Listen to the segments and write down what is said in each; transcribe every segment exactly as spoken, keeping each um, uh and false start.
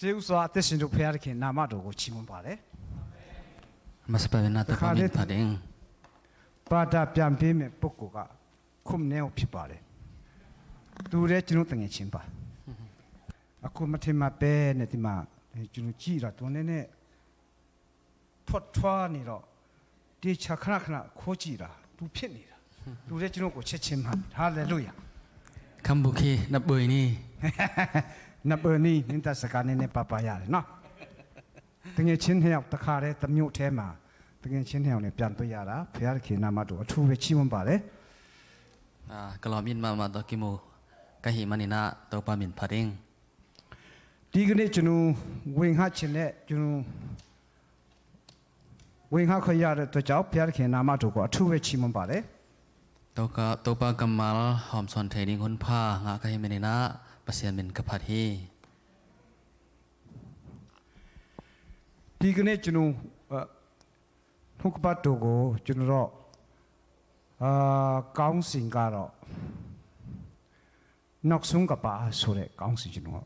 ရှေးဦးစွာအသက်ရှင်သူဘုရားသခင်နာမတော်ကိုချီးမွမ်းပါတယ်။ မစပယ်နာတပါမင်ဖတ်ရင် ဘာသာပြန်ပေးမဲ့ပုဂ္ဂိုလ်ကခုနှစ်ယောက်ဖြစ်ပါတယ်။ သူလည်းကျွန်တော်တငယ်ချင်းပါ။ အခုမထင်မှတ်ပဲနဲ့ဒီမှာကျွန်တော်ကြည့်တော့သူနည်းနည်း ဖွတ်ထွားနေတော့တေချာခဏခဏခိုးကြည့်တာသူဖြစ်နေတာ။ သူလည်းကျွန်တော်ကိုချက်ချင်းမှတ်ဟာလေလုယာ။ ခမ်ဘူခေနဘွေနီ နဘွေနီမင်းသားစကားနည်းနည်းပါပါရတယ်နော်။ တငယ်ချင်းနှစ်ယောက်တခါတည်းတစ်မြို့ထဲမှာတငယ်ချင်းနှစ်ယောက်နဲ့ပြန်တွေ့ရတာဘုရားသခင်နာမတော်အထူးပဲချီးမွမ်းပါတယ်။ အာကလောမင်မမတော့ကိမူကဟိမနီနာတော့ပါမင်ဖတ်ရင် ဒီကနေ့ကျွန်တော်ဝင်ဟချင်တဲ့ကျွန်တော်ဝင်ဟခွင့်ရတဲ့အတွက်ကြောင့်ဘုရားသခင်နာမတော်ကိုအထူးပဲချီးမွမ်းပါတယ်။ တော့ကတော့ပါကမလ်ဟောမ်ဆွန်ထေဒင်းခွန်ဖာငါကဟိမနီနာပစံမင်ကဖတ်ဟိဒီကနေ့ကျွန်တော်အဲနှုတ်ကပတ်တော်ကိုကျွန်တော်တို့အာကောင်းစဉ်ကတော့နောက်ဆုံးကပါဆိုတဲ့ကောင်းစီကျွန်တော်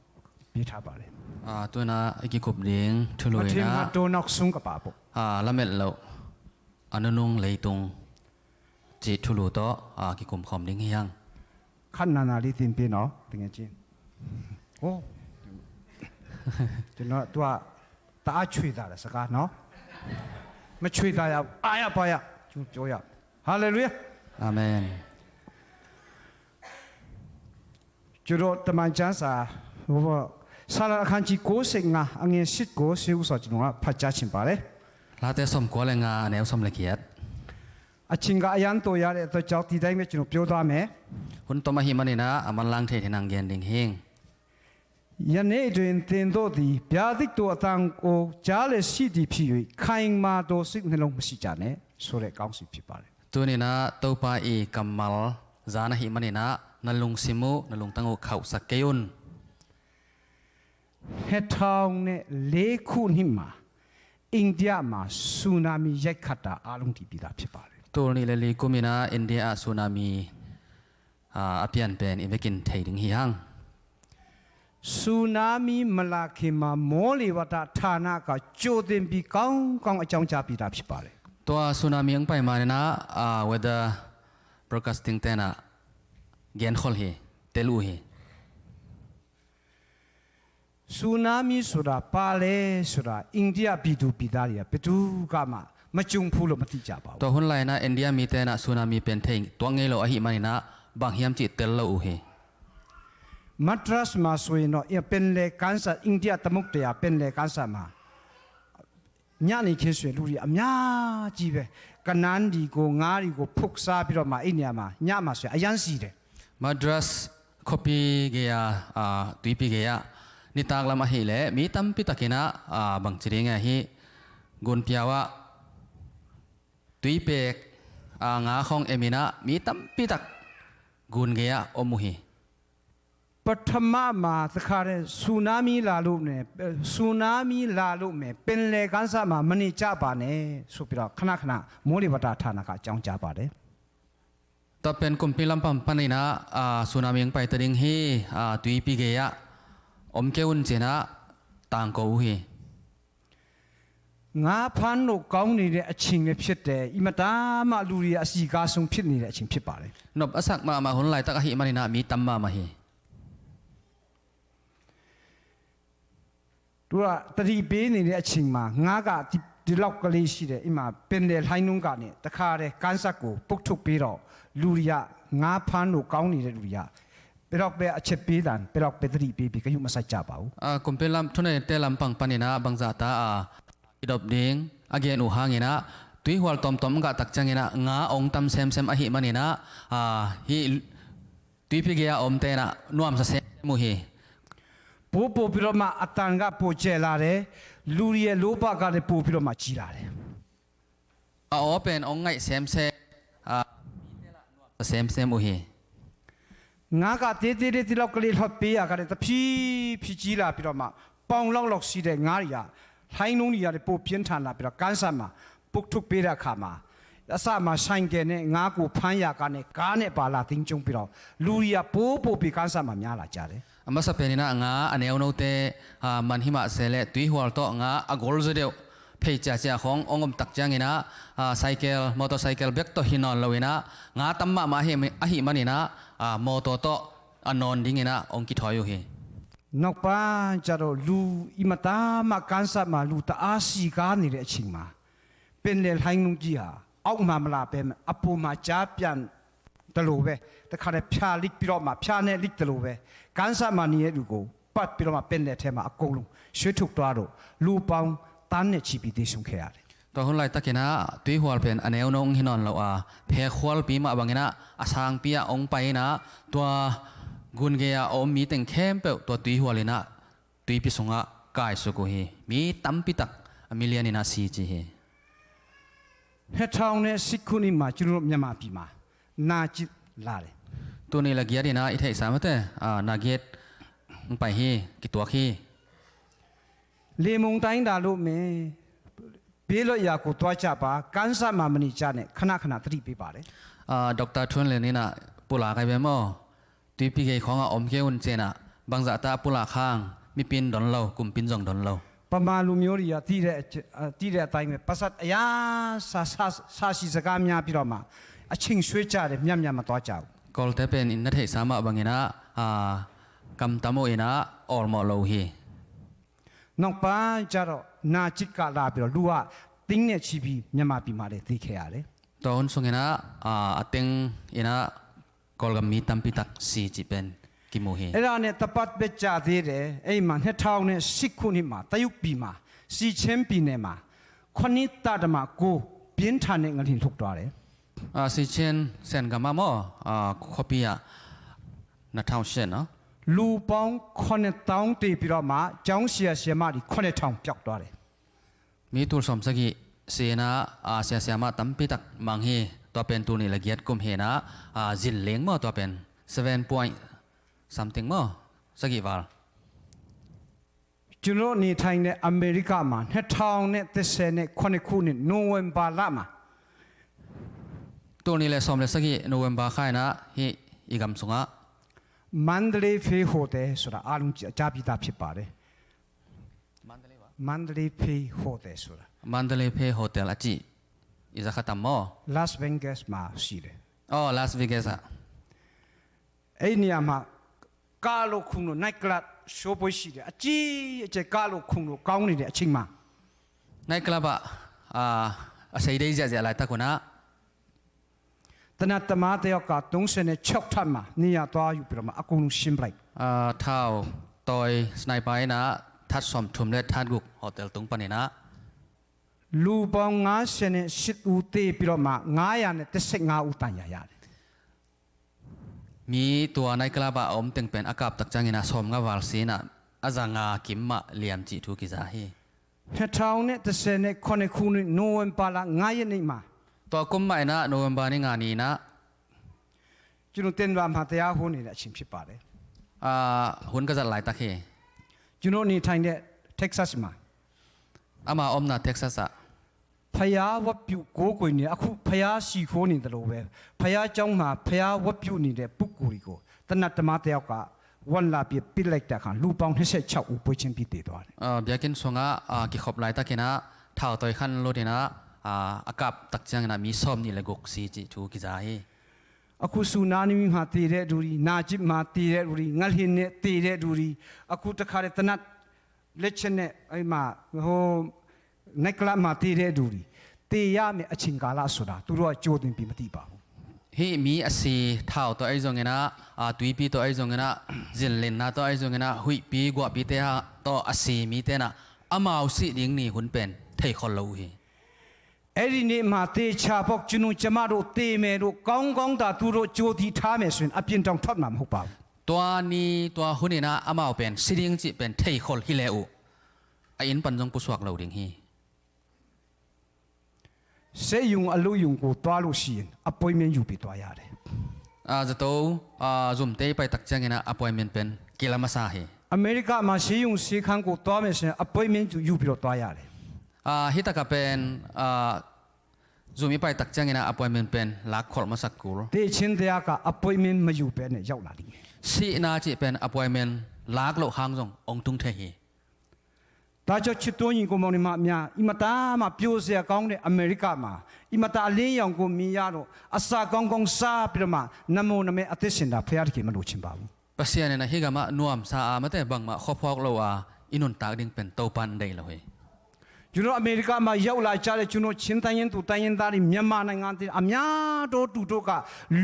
ပေးထားပါတယ်။ အာတွင်နာအကိကုပ်ဒင်းထူလူ မထင်မှတ်တော့နောက်ဆုံးကပါပေါ့။ အာလမ်းမဲ့လို့အနုနုံလေးတုံး ကျိထူလူတော့အာကိကုမ်ခေါမ်ဒင်းဟိဟင်ခဏနာနာလေးတင်ပေးနော်တကယ်ချင်း။ ဟောကျွန်တော်သူကတအားချွေတာလေစကားနော်။ မချွေတာရအားရပါရကျွန်တော်ပြောရဟာလေလုယာ။ အာမင်။ ကျွန်တော်တမန်ကျမ်းစာဟိုဆာလံအခန်းကြီးကိုးဆယ့်ငါးအငယ်ရှစ်ကိုရှေးဦးစွာကျွန်တော်ကဖတ်ကြားချင်ပါတယ်။ လာတဲ့ဆုံးကွာလည်းငါအနည်းဆုံးလည်းကျက်အချိန်ကအရမ်းတိုရတဲ့အတွက်ကြောင့်ဒီတိုင်းပဲကျွန်တော်ပြောသွားမယ်။ ဟွန်းတမဟိမနီနာအမန်လန်းထေထေနန်ဂန်ဒင်းဟင်း ယနေ့တွင်သင်တို့သည်ဗျာဒိတ်တော်အသံကိုကြားလျက်ရှိသည်ဖြစ်၍ခိုင်မာသောစိတ်နှလုံးမရှိကြနှင့်ဆိုတဲ့ကောင်းစီဖြစ်ပါတယ်။ တူနီနာတူပါအီကမလ်ဇာနဟိမနီနာနလုံစီမူနလုံတငိုခေါက်စကယုန် နှစ်ထောင်နဲ့လေးခုနှစ်မှာအိန္ဒိယမှာဆူနာမီရိုက်ခတ်တာအားလုံးတည်ပြီးသားဖြစ်ပါတယ်။ တူနီလလီကူမီနာအိန္ဒိယဆူနာမီ အာအပြန်ပန်အင်ဝဲကင်ထေဒင်းဟိဟင်။ ဆူနာမီမလာခင်မှာမိုးလေဝသဌာနကကြိုတင်ပြီးကောင်းကောင်းအကြောင်းကြားပေးတာဖြစ်ပါတယ်။ ตัวဆူนามีอังไปมาเนี่ยนะอ่า weather broadcasting แต่นะแกนขอลเฮเตลูเฮ ဆူနာမီဆိုတာပါလဲဆိုတာအိန္ဒိယပြည်သူပြည်သားတွေကဘယ်သူကမှမကြုံဘူးလို့မသိကြပါဘူး။ ตัวหุ่นไหลนะอินเดียมีแต่นะဆူနာမီเป็นเทงตัวเงโลอหิมานี่นะบางเฮียมจิเตลโลอุเฮ မတ်တြတ်မှာဆိုရင်တော့ပင်လယ်ကမ်းစပ်အိန္ဒိယသမုဒ္ဒရာပင်လယ်ကမ်းစပ်မှာညနေခင်းဆိုရင်လူတွေအများကြီးပဲကနန်းတွေကိုငါးတွေကိုဖုတ်စားပြီးတော့မှအိမ်နေရာမှာညမှာဆိုရင်အရမ်းစီတယ်။ Madras khopi geya a tuipi geya nitak lam ahi le mi tampi takin a bangci ding ahi gunpiau ah tuipek a nga khong emin ah mi tampi tak gun geya om uh hi. ပထမမှာတခါတည်းဆူနာမီလာလို့မယ်ဆူနာမီလာလို့မယ်ပင်လယ်ကမ်းစပ်မှာမနေကြပါနဲ့ဆိုပြီးတော့ခဏခဏမိုးလေဝသဌာနကအကြောင်းကြားပါတယ်။ ต่อเป็นกลุ่มปีลำปังปันนี่นะอ่าสุนามิยังไปตะดิงฮีอ่าตุยปีเกยะอมเกอุนเจนะต่างโกอุฮี ငါးဖမ်းလို့ကောင်းနေတဲ့အချိန်လည်းဖြစ်တယ်။အင်မတန်မှလူတွေအစည်းကားဆုံးဖြစ်နေတဲ့အချိန်ဖြစ်ပါတယ်။ Nop asak mama hun lai tak ahi manina mi tam mama hi. သူကသတိပေးနေတဲ့အချိန်မှာငါးကဒီဒီလောက်ကလေးရှိတယ်။အင်မပင်လယ်လှိုင်းလုံးကနဲ့တခါတည်းကမ်းစပ်ကိုပုတ်ထုတ်ပြီးတော့လူတွေကငါးဖမ်းလို့ကောင်းနေတဲ့လူတွေကဘယ်တော့ပဲအချက်ပေးတာဘယ်တော့ပဲသတိပေးပြီးဂရုမစိုက်ကြပါဘူး။ Ah, kumpi lam thunei te lampang panina bangza ta a idop ding a gen uh hangina tuihual tomtom gah tak ciangina nga ong tam semsem ahi manina ah, hi tuipi gei a om tena nuamsa semsem uh hi. ပိုပိုပြီးတော့မှအတန်ကပိုကျယ်လာတယ်။လူတွေရဲ့လောဘကလည်းပိုပြီးတော့မှကြီးလာတယ်။ A aw pen ong ngaih semsem a semsem uh hi. ငါးကသေးသေးလေးဒီလောက်ကလေးလှော်ပေးရကလည်းတဖြည်းဖြည်းကြီးလာပြီးတော့မှပေါင်လောက်လောက်ရှိတဲ့ငါးတွေကလှိုင်းလုံးတွေကလည်းပိုပြင်းထန်လာပြီးတော့ကမ်းစပ်မှာပုတ်ထုတ်ပေးတဲ့အခါမှာအစမှာဆိုင်ကယ်နဲ့ငါးကိုဖမ်းရကနဲ့ကားနဲ့ပါလာတင်းကျုံပြီးတော့လူတွေကပိုပိုပြီးကမ်းစပ်မှာများလာကြတယ်။ A masa peninah nga a neunote, ah, man himah se le tuihual tawh nga a gol zaw deuh phei ciacia khong ong om tak cianginah, ah, cycle, motorcycle bek tawh hi nawn loinah nga tam mahmah ahi, ahi maninah, ah, motor tawh a nawn dinginah ong kithawi uh hi. Nokpa ciat aw, lu i mata mah kansat mah lu ta a si ka ni le a ching ma. Pen le hlaing nung ji ha, auk ma mala pen a pu ma ca pian ta lo ve. Ta kha le phia lik pi lo ma, phia ne lik ta lo ve. Kansat ma ni e lu ko, pat pi lo ma pen le the ma a ko lung. Sui thuk tua lo, lu paung tan ne chi pi te sung khe a le. Tua hun laitakinah tuihual pen a neuno ong hi nawn lo a, phekhualpi mah banginah a sangpi ah ong pai inah tua gun gei-a a om mi teng khempeuh tua tuihual inah tuipi sungah kaisuk uh hi. Mi tampitak a million inah si ci hi. Hethawng ne sikhun in ma cunrup Myanmar pi ma na cit la le. Tuni la giat inah i theihsa mate, ah, na giat ong pai hi, kituak hi. Lemung ta ing da lo me. Pelo ya ko tua ca pa, kansat ma mani ca ne, khana khana tadi pi pa le. Ah, Doctor Thun Lin inah pula kai be maw. Tuipi gei khawngah om kei un cianah bangzah ta pulak hang, mipin don lo, kumpin zong don lo. Pama lu myo ri a ti le, a ti le a tai me pasat a ya sa, sa, sa si sa ka mya pi lo ma. A ching sui ca le mya mya ma tua ca. Kolte pen in na theihsa mah banginah, a, kamtam uh inah awlmawh lo uh hi. Nokpa ca rawh na cit ka la pi lo lu ah ting ne chi pi mya ma pi ma le ti khe a le. Tua hun sunginah, a, a teng inah Kawlgam mi tampitak si cih pen kimu hi. Ei ra ne tapat bia ca te le, ei ma hne thau ne sikhun hi ma, tayuk pi ma, si chen pi ne ma, khonit ta da ma ko, pian tha ne ngal hin thuk tua le. A, si chen sen gam a maw, a, khuapi ah na thau sen a. Lu pawng khonit taung te pi ro ma, caung sia sia ma di khonit thaung piak tua le. Mi tul sawm sagih si inah, a, siasia mah tampitak mang hi. Tua pen tul nih le giat kum hi inah, a, zin ling maw tua pen seven point something maw, sagih val. Cunawh ni thaing le America ma hne thawng ne tese ne khua ne khuh nih November lah ma. Tul nih le sawm le sagih November kha inah hih i gam sungah Mandalay Phei Hotel sura a lung ca pi ta phit pa le. Mandalay Phei Hotel sura. Mandalay Phei Hotel a cih i zakhatam maw? Las Vegas ma si le. Oh, Las Vegas ah. Ei nia ma kah lo khung lo night club show poi si le a ci a ce kah lo khung lo kaung ni le a cing ma. Night club ah, a, a sei dei ziahziah laitak unah. Tanat tama te awka tung se ne chok that ma ni a tua yu pi lo ma a kung sim lai. A, thau tawi sniper inah that sawm thum le that guk hotel tung pan inah. Lu pawng nga se ne sit u te pi lo ma nga ya ne te sek nga u tan ya ya ne. Mi tua night club ah a om teng pen a kap tak ciangin a sawm nga val si inah a za nga kim mah liam cih thu kiza hi. Hne thau ne tese ne khua ne khuh nih November la nga ya nih ma. Tua kum mah inah November ni nga ni inah. Cunu ten va ma te a hun inah chim chip pa le. A, hun ka zat laitak hi. Cunu ni thaing le Texas ma. Ama omna Texas ah. Phaya va piuh ko koi ni a khu phaya si kho ni ta lo ve. Phaya caung ma phaya va piuh ni le puk kuri ko. Tanat tama te awka wan la pi pit lai ta khan lu pawng hne se chau u poi chin pi te tua. A, biakinn sungah, a, kikhop laitak inah thau tawi khan lut inah, a, a kap tak ciang inah mi sawm nih le guk si cih thu kiza hi. A khu su na ni mi ma te le duri na cip ma te le duri ngal hin ne te le duri a khu ta kha le tanat le chen ne ai ma ho night club ma te le duri te ya me a ching ka la su na tu ro a cho din pi ma ti pa. Hih mi a si thau tawh ahi zong inah, a, tuipi tawh ahi zong inah, zinlinna tawh ahi zong inah, huihpi guahpi te ha tawh a si mi te inah amau sih ding ni hun pen thei khol lo uh hi. Eri nih ma te cha pok cunu cama ro te me ro kong kong ta tu ro cho ti tha me sun a pian tong thot ma ma hu pa. Tua ni tua hun inah amau pen si ding cih pen thei khol hi le uh a inn pan zong pusuak lo ding hi. Seiyung a luyung ko tua lo si in appointment yu pi tua ya le. A, zato, a, zumte i pai tak ciang inah appointment pen kila masa hi. America ma seiyung se khang ko tua me se appointment yu pi lo tua ya le. A, hi taka pen, a, Zumi pai tak ciangin ah appointment pen lak kholh masak kul. သေခြင်းတရားက appointment မယူဘဲနဲ့ ရောက်လာလိမ့်မယ်။ Sihna cih pen appointment lak loh hang zong hong tung thei hi. ဒါကြောင့် ချစ်တော်ညီအစ်ကိုမောင်နှမများ အင်မတန်မှ ပျော်စရာကောင်းတဲ့ အမေရိကမှာ အင်မတန် အလင်းရောင်ကို မြင်ရလို့ အစာကောင်းကောင်းစားပြီးတော့မှ နမောနမဲ အသက်ရှင်တာ ဘုရားသခင် မလိုချင်ပါဘူး။ Pasian in ah hih gamah nuamsa a mate bangmah khuaphuak lo a i nuntak ding pen Topa in deih lo hi. ကျွန်တော် အမေရိကမှာ ရောက်လာကြတဲ့ ကျွန်တော် ချင်းတိုင်းရင်းသူ တိုင်းရင်းသားတွေ မြန်မာနိုင်ငံတွေ အများတော်သူတို့က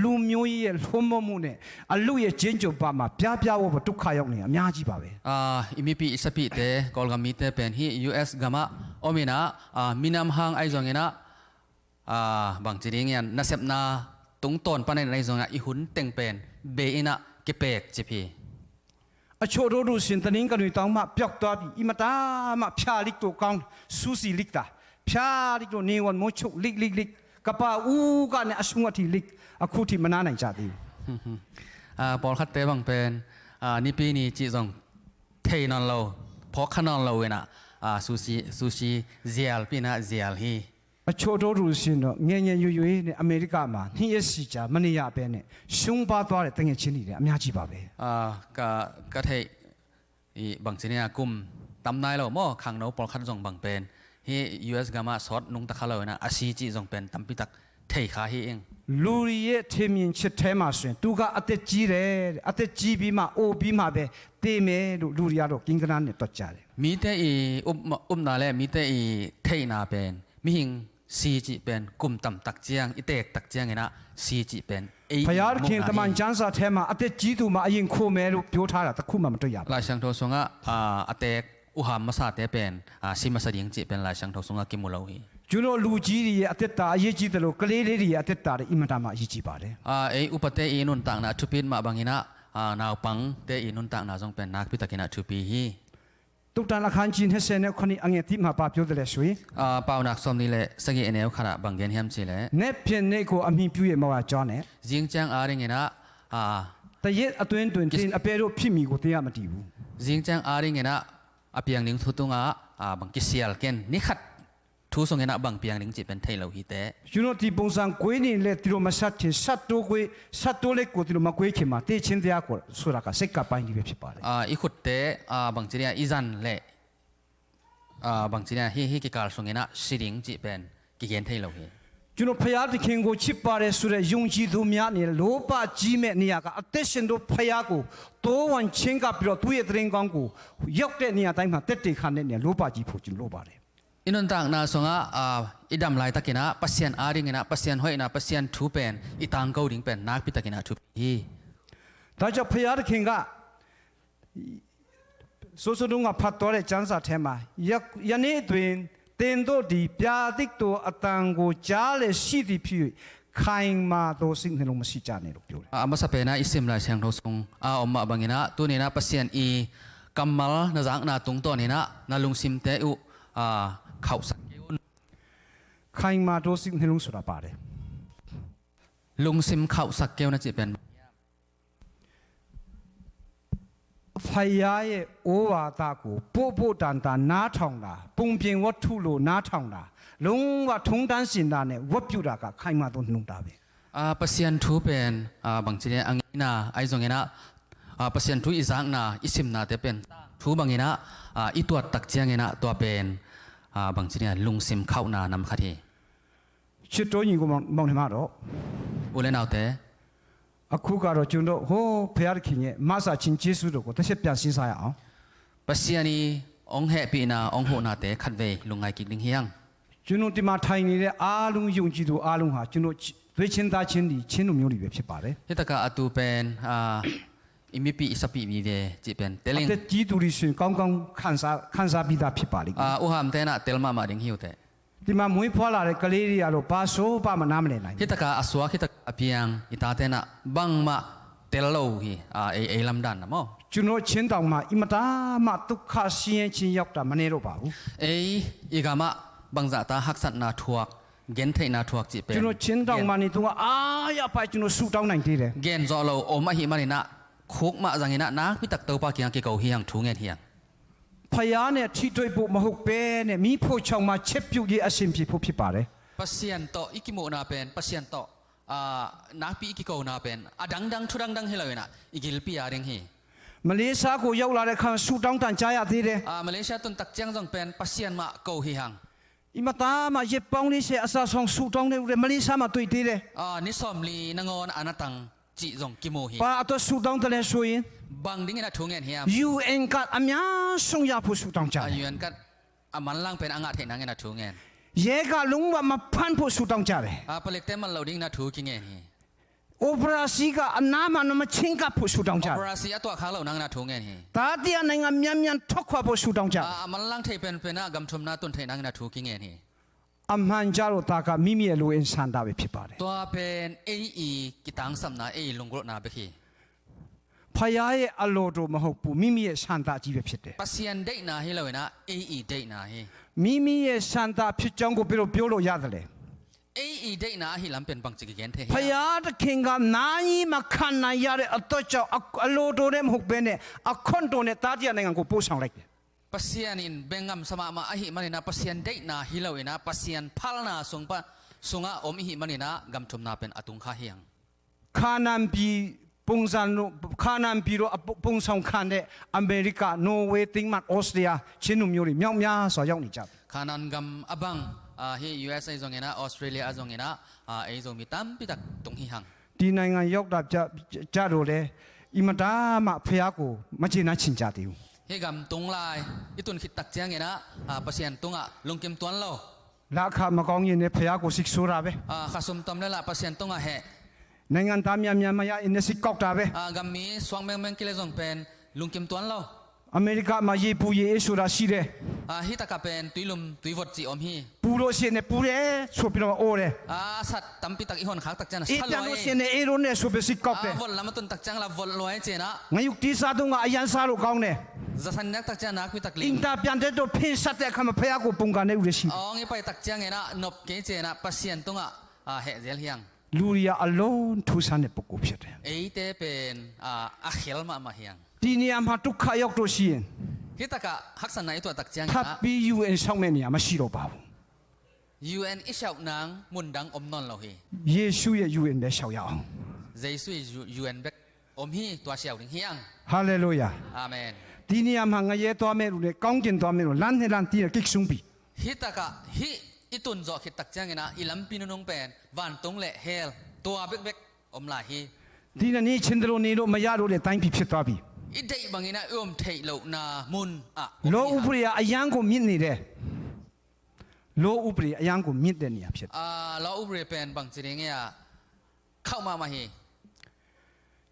လူမျိုးရေးရဲ့ လွှမ်းမိုးမှုနဲ့ အလုရဲ့ ကျေးကျွန်ဘဝမှာ ပြားပြားဝေါဝေါ ဒုက္ခရောက်နေ အများကြီးပါပဲ။ Ah, i mipi i sapihte, Kawlgam mite pen hih U S gamah om in ah, ah, minam hang ahi zongin ah, ah, bangci ding hiam, nasepna tungtawn panin ahi zongin ah i hun teng pen bei in ah kipek cip hi. အချို့တို့တို့ဆိုရင် တနင်္ဂနွေတောင်မှ ပျောက်သွားပြီ။ အင်မတန်မှ ဖျားလိပ်တို့ကောင်း ဆူစီလိပ်တာ ဖျားလိပ်တို့ နေဝင်မိုးချုပ် လိပ်လိပ်လိပ် ကပာ်ဦးကနဲ့ အဆုံးအထိလိပ် အခုထိ မနားနိုင်ကြသေးဘူး။ Ah, pawlkhatte bang pen, ah, nipi ni cih zong thei nawn lo, phawk kha nawn lo in ah, ah, sushi, sushi zial pi in ah zial hi. အချို့တို့တို့ဆိုရင်တော့ ငယ်ငယ်ရွယ်ရွယ်နဲ့ အမေရိကမှာ နှစ်ရက်စီကြာ မနေရဘဲနဲ့ ရှုံးပါသွားတဲ့ သူငယ်ချင်းတွေလည်း အများကြီးပါပဲ။ Ah, ka, ka theih i bangci ni a, kum tam nai lo maw, khangno pawlkhat zong bang pen hih U S gamah sawt nungta kha lo in ah a si cih zong pen tampi tak thei kha hi ing. လူတွေရဲ့ ထင်မြင်ချက်ထဲမှာဆိုရင် သူက အသက်ကြီးတယ်တဲ့ အသက်ကြီးပြီးမှ အိုပြီးမှပဲ သေမယ်လို့ လူတွေကတော့ ကိန်းဂဏန်းနဲ့ တွက်ကြတယ်။ Mite i up, upna le mite i theihna pen mihing si cih pen kum tam tak ciang, i teek tak ciangin ah si cih pen ei ဘုရားသခင် သမ္မာကျမ်းစာထဲမှာ အသက်ကြီးသူမှာ အရင်ခုန်မယ်လို့ ပြောထားတာ တစ်ခုမှ မတွေ့ရဘူး။ Lai Siangtho sungah, ah, a teek uham masate pen, ah, si masa ding cih pen Lai Siangtho sungah kimu lo hi. ကျွန်တော် လူကြီးတွေရဲ့ အသက်တာ အရေးကြီးသလို ကလေးလေးတွေရဲ့ အသက်တာလည်း အင်မတန်မှ အရေးကြီးပါတယ်။ Ah, ei upate i nuntakna a thupi mah bangin ah, ah, naupangte i nuntakna zong pen nakpi takin ah thupi hi. သုတ်တံအခန်းကြီး နှစ်ဆယ့်ခုနစ် အငယ်တစ်မှာ ဘာပြောသလဲဆိုရင် Ah, Paunak sawmnih le sagih a neu khat ah bang gen hiam cih leh, နက်ဖြန်နေ့ကို အမှီပြု၍ မဝါကြွားနဲ့။ Zingciang adingin ah, ah, တစ်ရက်အတွင်းတွင် သင်အဘယ်သို့ဖြစ်မည်ကို သင်ကမသိဘူး။ Zingciang adingin ah a piang ding thu tungah, ah, bang kisial ken, ni khat thu sungin ah bang piang ding cih pen thei lo hi teh. ကျွန်တော် ဒီပုံစံကွေးနေလဲ သူတို့မဆတ်ချင် ဆတ်တိုးကွေး ဆတ်တိုးလက်ကို သူတို့မကွေးခင်မှာ သေခြင်းတရားကို ဆိုတာက စိတ်ကပိုင်းကြီးပဲ ဖြစ်ပါတယ်။ Ah, i khutte, ah, bangci ni a, i zan le, ah, bangci ni a, hih, hih kikal sungin ah si ding cih pen kigen thei lo hi. ကျွန်တော် ဘုရားသခင်ကို ချစ်ပါတယ်ဆိုတဲ့ ယုံကြည်သူများအနေနဲ့ လောဘကြီးမဲ့နေရာက အသက်ရှင်သောဘုရားကို သီးဝင်ချဉ်းကပ်ပြီးတော့ သူ့ရဲ့သတင်းကောင်းကို ရောက်တဲ့နေရာတိုင်းမှာ သက်သေခံတဲ့နေရာ လောဘကြီးဖို့ ကျွန်တော် လိုပါတယ်။ I nuntakna sungah, ah, i dam laitakin ah Pasian adingin ah Pasian hoihna, Pasian thu pen i tangko ding pen nakpi takin ah thupi hi. ဒါကြောင့် ဘုရားသခင်က စောစောတုန်းက ဖတ်သွားတဲ့ ကျမ်းစာထဲမှာ ယ, ယနေ့တွင် သင်တို့သည် ဗျာဒိတ်တော်အသံကို ကြားလျက်ရှိသည်ဖြစ်၍ ခိုင်မာသောစိတ်နှလုံး မရှိကြနှင့်လို့ ပြောတယ်။ Ah, a masa pen ah i sim Lai Siangtho sung a om mah bangin ah, tuni in ah Pasian i kammal na zakna tungtawn in ah na lungsimte uh, ah, khauhsak kei un. ခိုင်မာသောစိတ်နှလုံးဆိုတာ ပါတယ်။ Lungsim khauhsak kei un a cih pen ဘုရားရဲ့ ဩဝါဒကို ပို့ပို့တန်တန် နားထောင်တာ၊ ပုံပြင်ဝတ္ထုလို နားထောင်တာ၊ လုံးဝ ထုံးတမ်းစံတာနဲ့ ဝတ်ပြုတာက ခိုင်မာသော နှလုံးသားပဲ။ Ah, Pasian thu pen, ah, bangci ni a, a ngeina ahi zongin ah, ah, Pasian thu i zakna, i simnate pen thu bangin ah, ah, i tuat tak ciangin ah, tua pen, ah, bangci ni a, lungsim khauhna nam khat hi. ချစ်တော်ညီအစ်ကိုမောင်, မောင်နှမတို့၊ U le naute, အခုကတော့ ကျွန်တော် ဟိုး ဘုရားသခင်ရဲ့ မဆာခြင်းကျေးဇူးတော်ကို တစ်ချက်ပြန်စဉ်းစားရအောင်။ Pasian i hong hehpihna, hong huhnate khatvei lungngai kik ding hi hang. ကျွန်တော် ဒီမှာထိုင်နေတဲ့ အားလုံး ယုံကြည်သူအားလုံးဟာ ကျွန်တော် သွေးချင်းသားချင်းတွေ ချင်းလူမျိုးတွေပဲ ဖြစ်ပါတယ်။ Hih takah a tu pen, ah, i mipi i sapi vive cih pen tel ing. အသက်ကြီးသူတွေဆိုရင် ကောင်းကောင်း ခံစား, ခံစားပြီးသား ဖြစ်ပါလိမ့်မယ်။ Ah, uhamte in ah tel mahmah ding hi uh teh. ဒီမှာ မွေးဖွားလာတဲ့ ကလေးတွေကတော့ ဘာဆိုဘာမှ နားမလည်နိုင်ဘူး။ Hih takah a suak, hih takah a piang i tate in ah bangmah tel lo uh hi, ah, ei, ei lamdanna maw. ကျွန်တော် ချင်းတောင်မှာ အင်မတန်မှ ဒုက္ခဆင်းရဲခြင်း ရောက်တာ မနည်းတော့ပါဘူး။ Ei i gamah bangzahta haksatna thuak, gentheihna thuak cih pen ကျွန်တော် ချင်းတောင်မှာ နေတုန်းက အားရပါ ကျွန်တော် ဆုတောင်းနိုင်သေးတယ်။ Gen zawh lo om ahih manin ah, khuk mah zangin ah nakpi tak Topa kiangah kiko hi hang, thu ngen hi hang. ဘုရားနဲ့ ထိတွေ့ဖို့ မဟုတ်ဘဲနဲ့ မီးဖိုချောင်မှာ ချက်ပြုတ်ရေး အဆင်ပြေဖို့ ဖြစ်ပါတယ်။ Pasian tawh i kimuhna pen, Pasian tawh, ah, nakpi i kikona pen a dangdang, thu dangdang hi lo inah i gilpi a ding hi. မလေးရှားကိုရောက်လာတဲ့အခါမှာ ဆုတောင်းသံကြားရသေးတယ်။ Ah, Malaysia tun tak ciang zong pen Pasian mah ko hi hang. ဒီမှာသားမှာ ရက်ပေါင်းလေးဆယ် အစာဆောင်ဆုတောင်းတဲ့ဦးတွေ မလေးရှားမှာတွေ့သေးတယ်။ Ah, ni sawmli nangawn a na tang cih zong kimu hi. ဘာအတွက်ဆုတောင်းတယ်လဲဆိုရင် Bang dingin a thu ngen hiam? ယူအန်ကတ်အများဆုံးရဖို့ဆုတောင်းကြတယ်။ Ah, U N card a manlang pen a ngah theih nangin a thu ngen. ရဲကလုံးဝမဖမ်းဖို့ဆုတောင်းကြတယ်။ Ah, palikte man lo dingin a thu kingen hi. အိုပရာစီကအနားမှာနမချဉ်ကပ်ဖို့ဆုတောင်းကြတယ်။ Operasi a tuahkhak lo nangin a thu ngen hi. တတိယနိုင်ငံ မြန်မြန်ထွက်ခွာဖို့ဆုတောင်းကြတယ်။ Ah, a manlang thei penpen ah gam thumna tun theih nangin a thu kingen hi. အမှန်ကျတော့ ဒါက မိမိရဲ့ လိုအင်ဆန္ဒပဲ ဖြစ်ပါတယ်။ Tua pen ei i kitangsapna, ei i lunggulhna bek hi. ဖခင်ရဲ့ အလိုတော် မဟုတ်ဘူး။ မိမိရဲ့ ဆန္ဒကြီးပဲ ဖြစ်တယ်။ Pasian deihna hi lo inah ei i deihna hi. မိမိရဲ့ ဆန္ဒ ဖြစ်ကြောင်းကို ဘယ်လို ပြောလို့ရတယ်လဲ။ Ei i deihna ahi lam pen bangci kigen thei hiam? ဘုရားသခင်က နားကြီးမှာ ခံနိုင်ရတဲ့အတွက်ကြောင့် အ-၊ အလိုတော်နဲ့ မဟုတ်ဘဲနဲ့ အခွင့်တော်နဲ့ တတိယနိုင်ငံကို ပို့ဆောင်လိုက်တယ်။ Pasian in bengngam sa mahmah ahih maninah, Pasian deihna hi loinah, Pasian phalna sung pa, sungah om ihih maninah, gam thumna pen a tung kha hiang. ခါနန်ပြည် ပုံစံတို့၊ ခါနန်ပြည်တို့ အပ-၊ ပုံဆောင်ခံတဲ့ အမေရိက၊ နော်ဝေ၊ ဒိန်းမတ်၊ ဩစတြေးလျ၊ ချင်းလူမျိုးတွေ မြောက်များစွာ ရောက်နေကြတယ်။ Khanan gam a bang, ah, hi U S a zonginah, Australia a zonginah, ah, ei Zomi tampi tak tung hi hang. ဒီနိုင်ငံရောက်တာကြ၊ ကြတော့လေ၊ အင်မတန်မှ ဘုရားကို မကျေနပ်ချင်ကြသေးဘူး။ Hih gam tung lai i tun khit tak cianginah, ah, Pasian tungah lungkim tuan lo. လခမကောင်းရင်နဲ့ ဘုရားကို စိတ်ဆိုးတာပဲ။ Ah, khasum tom le lah Pasian tungah heh. နိုင်ငံသား မြန်မြန်မရရင်နဲ့ စိတ်ကောက်တာပဲ။ Ah, gammi suak mengmeng kile zong pen lungkim tuan lo. အမေရိကမှာ ရေပူရေအေးဆိုတာရှိတယ်။ Ah, hih takah pen tuilum tuivot cih om hi. ပူလို့ရှိရင်နဲ့ ပူတယ်ဆိုပြီးတော့ အိုတယ်။ Ah, sat tampi tak i honkhak tak cianah အေးတန်လို့ရှိရင်နဲ့ အေးလို့နဲ့ဆိုပြီး စိတ်ကောက်တယ်။ Ah, vot lam a tun tak ciang lah vot luai cinah. ငရုတ်သီးစားတုန်းက အရမ်းစားလို့ကောင်းတယ်။ Zasan nek tak ciang nakpi tak ling. အိမ်သာပြန်တဲ့တော့ ဖင်ဆတ်တဲ့အခါမှာ ဘုရားကို ပုန်ကန်တဲ့ ဦးတွေရှိတယ်။ Ong i pai tak cianginah nop kei cinah Pasian tungah, ah, heh zel hiang. လူတွေက အလွန်ထူးဆန်းတဲ့ ပုဂ္ဂိုလ်ဖြစ်တယ်။ Eite pen, ah, a khel mahmah hiang. ဒီနေရာမှာ ဒုက္ခရောက်လို့ရှိရင် Hih takah haksatna i tuah tak cianginah ထပ်ပြီး ယူအန် လျှောက်မယ့်နေရာ မရှိတော့ပါဘူး။ U N i siauh nang mun dang om nawn lo hi. ယေရှုရဲ့ ယူအန် ပဲ လျှောက်ရအောင်။ Jesu i U-, U N bek om hi, tua siau ding hiang. ဟာလေလုယာ။ Amen. ဒီနေရာမှာ ငရဲသွားမဲ့လူနဲ့ ကောင်းကင်သွားမဲ့လူ လမ်းနှစ်လမ်း ဒီက ကိတ်ဆုံးပြီ။ Hih takah, hih i tun zawh khit tak cianginah, i lampi nunung pen vantung le hell, tua bekbek om lai hi. ဒီနေ့ နေချင်သလို နေလို့မရတော့တဲ့ တိုင်းပြည်ဖြစ်သွားပြီ။ I deih banginah i om theih lohna mun ah om hi hang. လောဥပဒေက အရမ်းကို မြင့်နေတယ်။ လောဥပဒေ အရမ်းကို မြင့်တဲ့နေရာဖြစ်တယ်။ Ah, law upre pen bangci ding hiam? Khauh mahmah hi.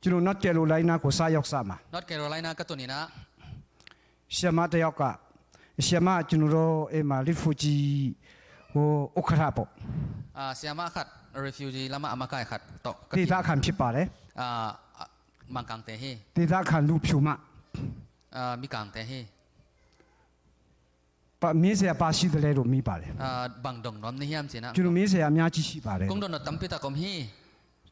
ကျွန်တော် North Carolina ကို စရောက်စမှာ။ North Carolina ka tun inah ဆရာမတစ်ယောက်က ဆရာမ ကျွန်တော်တို့ အဲ့မှာ refugee ဟို ဥက္ကဋ္ဌပေါ့။ Ah, ဆရာမ khat refugee လမ်းမှာ အမကိုင် khat တော့ ဒေသခံဖြစ်ပါတယ်။ Ah, ah, Mangkangte hi. ဒေသခံ လူဖြူမ။ Ah, Mikangte hi. ပါ-၊ မေးစရာ ဘာရှိသလဲလို့ မေးပါတယ်။ Ah, bang dong nuam na hiam cinah. ကျွန်တော် မေးစရာ အများကြီးရှိပါတယ်။ Kong dong nuam tampi tak om hi.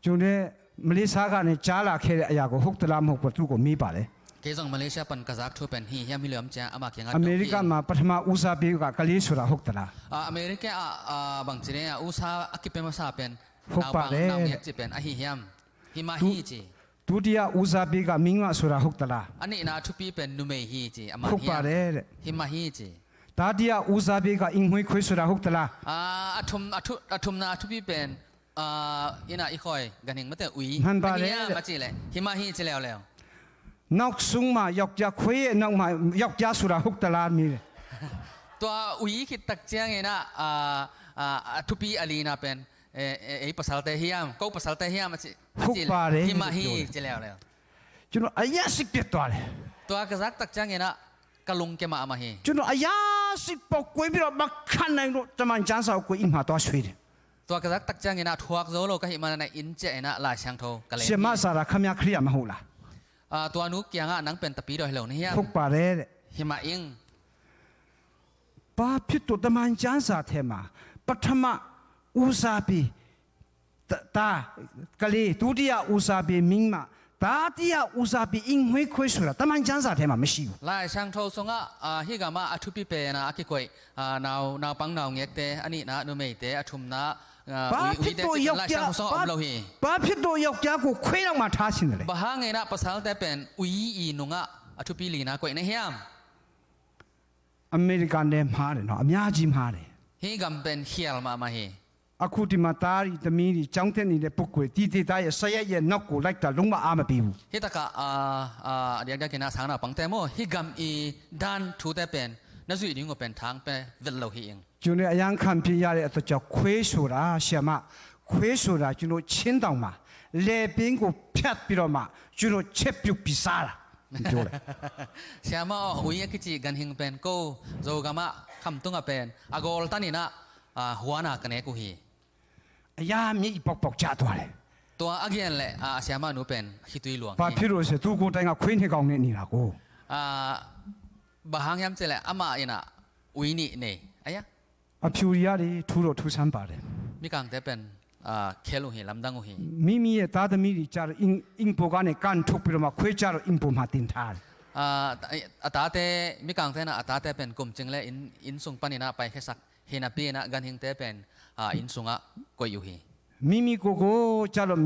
ကျွန်တော်လည်း မလေးရှားကနေ ကြားလာခဲ့တဲ့အရာကို ဟုတ်သလား မဟုတ်ဘူးလား သူ့ကို မေးပါတယ်။ Kei zong Malaysia pan ka zak thu pen hi hiam, hi lo hiam ci-a ama kiangah အမေရိကမှာ ပထမဦးစားပေးက ကလေးဆိုတာ ဟုတ်သလား။ Ah, America ah, ah, bangci ding hiam, usa a kipia masa pen ဟုတ်ပါတယ်။ Naupang, naungek cih pen ahi hiam? Hi mah hi ci. ဒုတိယဦးစားပေးက မိန်းမဆိုတာ ဟုတ်သလား။ A nihna a thupi pen numei hi ci, a man hiam? ဟုတ်ပါတယ်တဲ့။ Hi mah hi ci. တတိယဦးစားပေးက အိမ်မွေးခွေးဆိုတာ ဟုတ်သလား။ Ah, a thum, a thu-, a thumna a thupi pen, ah, inn ah i khoi ganhing mate, ui. မှန်ပါတယ်တဲ့။ Ahi hiam a cih leh, hi mah hi ci leuleu. နောက်ဆုံးမှာ ယောက်ျား၊ ခွေးရဲ့နောက်မှာ ယောက်ျားဆိုတာ ဟုတ်သလား မေးတယ်။ Tua ui khit tak cianginah, ah, ah, a thupi a lina pen, eh, eh, ei pasalte hiam, ko pasalte hiam a ci. ဟုတ်ပါတယ်တဲ့။ Hi mah hi ci leuleu. ကျွန်တော် အရမ်းစိတ်ပျက်သွားတယ်။ Tua ka zak tak cianginah ka lungkia mahmah hi. ကျွန်တော် အရမ်းစိတ်ပေါက်ကွဲပြီးတော့ မခံနိုင်လို့ တမန်ကျမ်းစာကို ကိုယ့်အိမ်မှာ သွားဆွဲတယ်။ Tua ka zak tak cianginah thuak zo lo ka hih maninah inn ciah inah Lai Siangtho ka leh hi. ဆရာမ Sarah ခင်ဗျား ခရစ်ယာန်မဟုတ်လား။ Ah, tua nu kiangah, nang pen Tapidaw hi lo na hiam? ဟုတ်ပါတယ်တဲ့။ Hi mah ing. ဘာဖြစ်လို့ တမန်ကျမ်းစာထဲမှာ ပထမဦးစားပေး th-, သား၊ ကလေး၊ ဒုတိယဦးစားပေး မိန်းမ၊大地啊，烏沙比因為虧損了，他們講啥，他們沒事。 Lai Siangtho sungah, ah, hih gamah a thupi pen a kikoih, ah, nau, naupang naungekte, a nihna numeite, a thumna, ah, ဘာဖြစ်လို့ uite cih pen Lai Siangtho sungah om lo hi. ဘာဖြစ်လို့ယောက်ျားကို ခွေးလောက်မှာ ထားချင်တယ်လဲ။ Bang hang inah pasalte pen ui i nungah a thupi lina koih na hiam? အမေရိကန်လည်းမှားတယ်နော်၊ အများကြီးမှားတယ်။ Hih gam pen khial mahmah hi. အခုဒီမှာ သားတွေ၊ သမီးတွေ ကျောင်းတက်နေတဲ့ ပုဂ္ဂိုလ်တွေ၊ တည်တည်သားရဲ့ ဆရာရဲ့ နောက်ကို လိုက်တာ လုံးဝ အားမပေးဘူး။ Hih takah, ah, ah, a diakdiak inah sang naupangte maw, hih gam i dan thute pen na zuih ding uh pen thang pe vet lo hi ing. ကျွန်တော် အရမ်းခံပြရတဲ့အတွက်ကြောင့် ခွေးဆိုတာ၊ ဆရာမ၊ ခွေးဆိုတာ ကျွန်တော် ချင်းတောင်မှာ လယ်ပင်ကို ဖြတ်ပြီးတော့မှ ကျွန်တော် ချက်ပြုတ်ပြီးစားတာ။ ပြောတယ်။ Siama aw, ui a kici ganhing pen ko Zogamah, Khamtungah pen a gawl tan inah, ah, huana ka nek uh hi. အရမ်းမျက်ရည်ပေါက်ပေါက် ကျသွားတယ်။ Tua a gen le, ah, a siama nu pen khitui luang hi. ဘာဖြစ်လို့လဲဆိုတော့ သူကိုယ်တိုင်က ခွေးနှစ်ကောင်နဲ့ နေတာကိုး။ Ah, bang hang hiam cih leh amah inah ui nih nei, aya. အဖြူတွေကလေ ထူတော့ ထူဆန်းပါတယ်။ Mikangte pen, ah, khel uh hi, lamdang uh hi. မိမိရဲ့ သားသမီးတွေကျတော့ အိမ်၊ အိမ်ပေါ်ကနေ ကန်ထုတ်ပြီးတော့မှ ခွေးကျတော့ အိမ်ပေါ်မှာ တင်ထားတယ်။ Ah, a tate, Mikangte inah a tate pen kumcing le inn, inn sung pan inah paikhiasak hi napi inah ganhingte pen, ah, inn sungah koih uh hi. မိမိကိုယ်ကိုကျတော့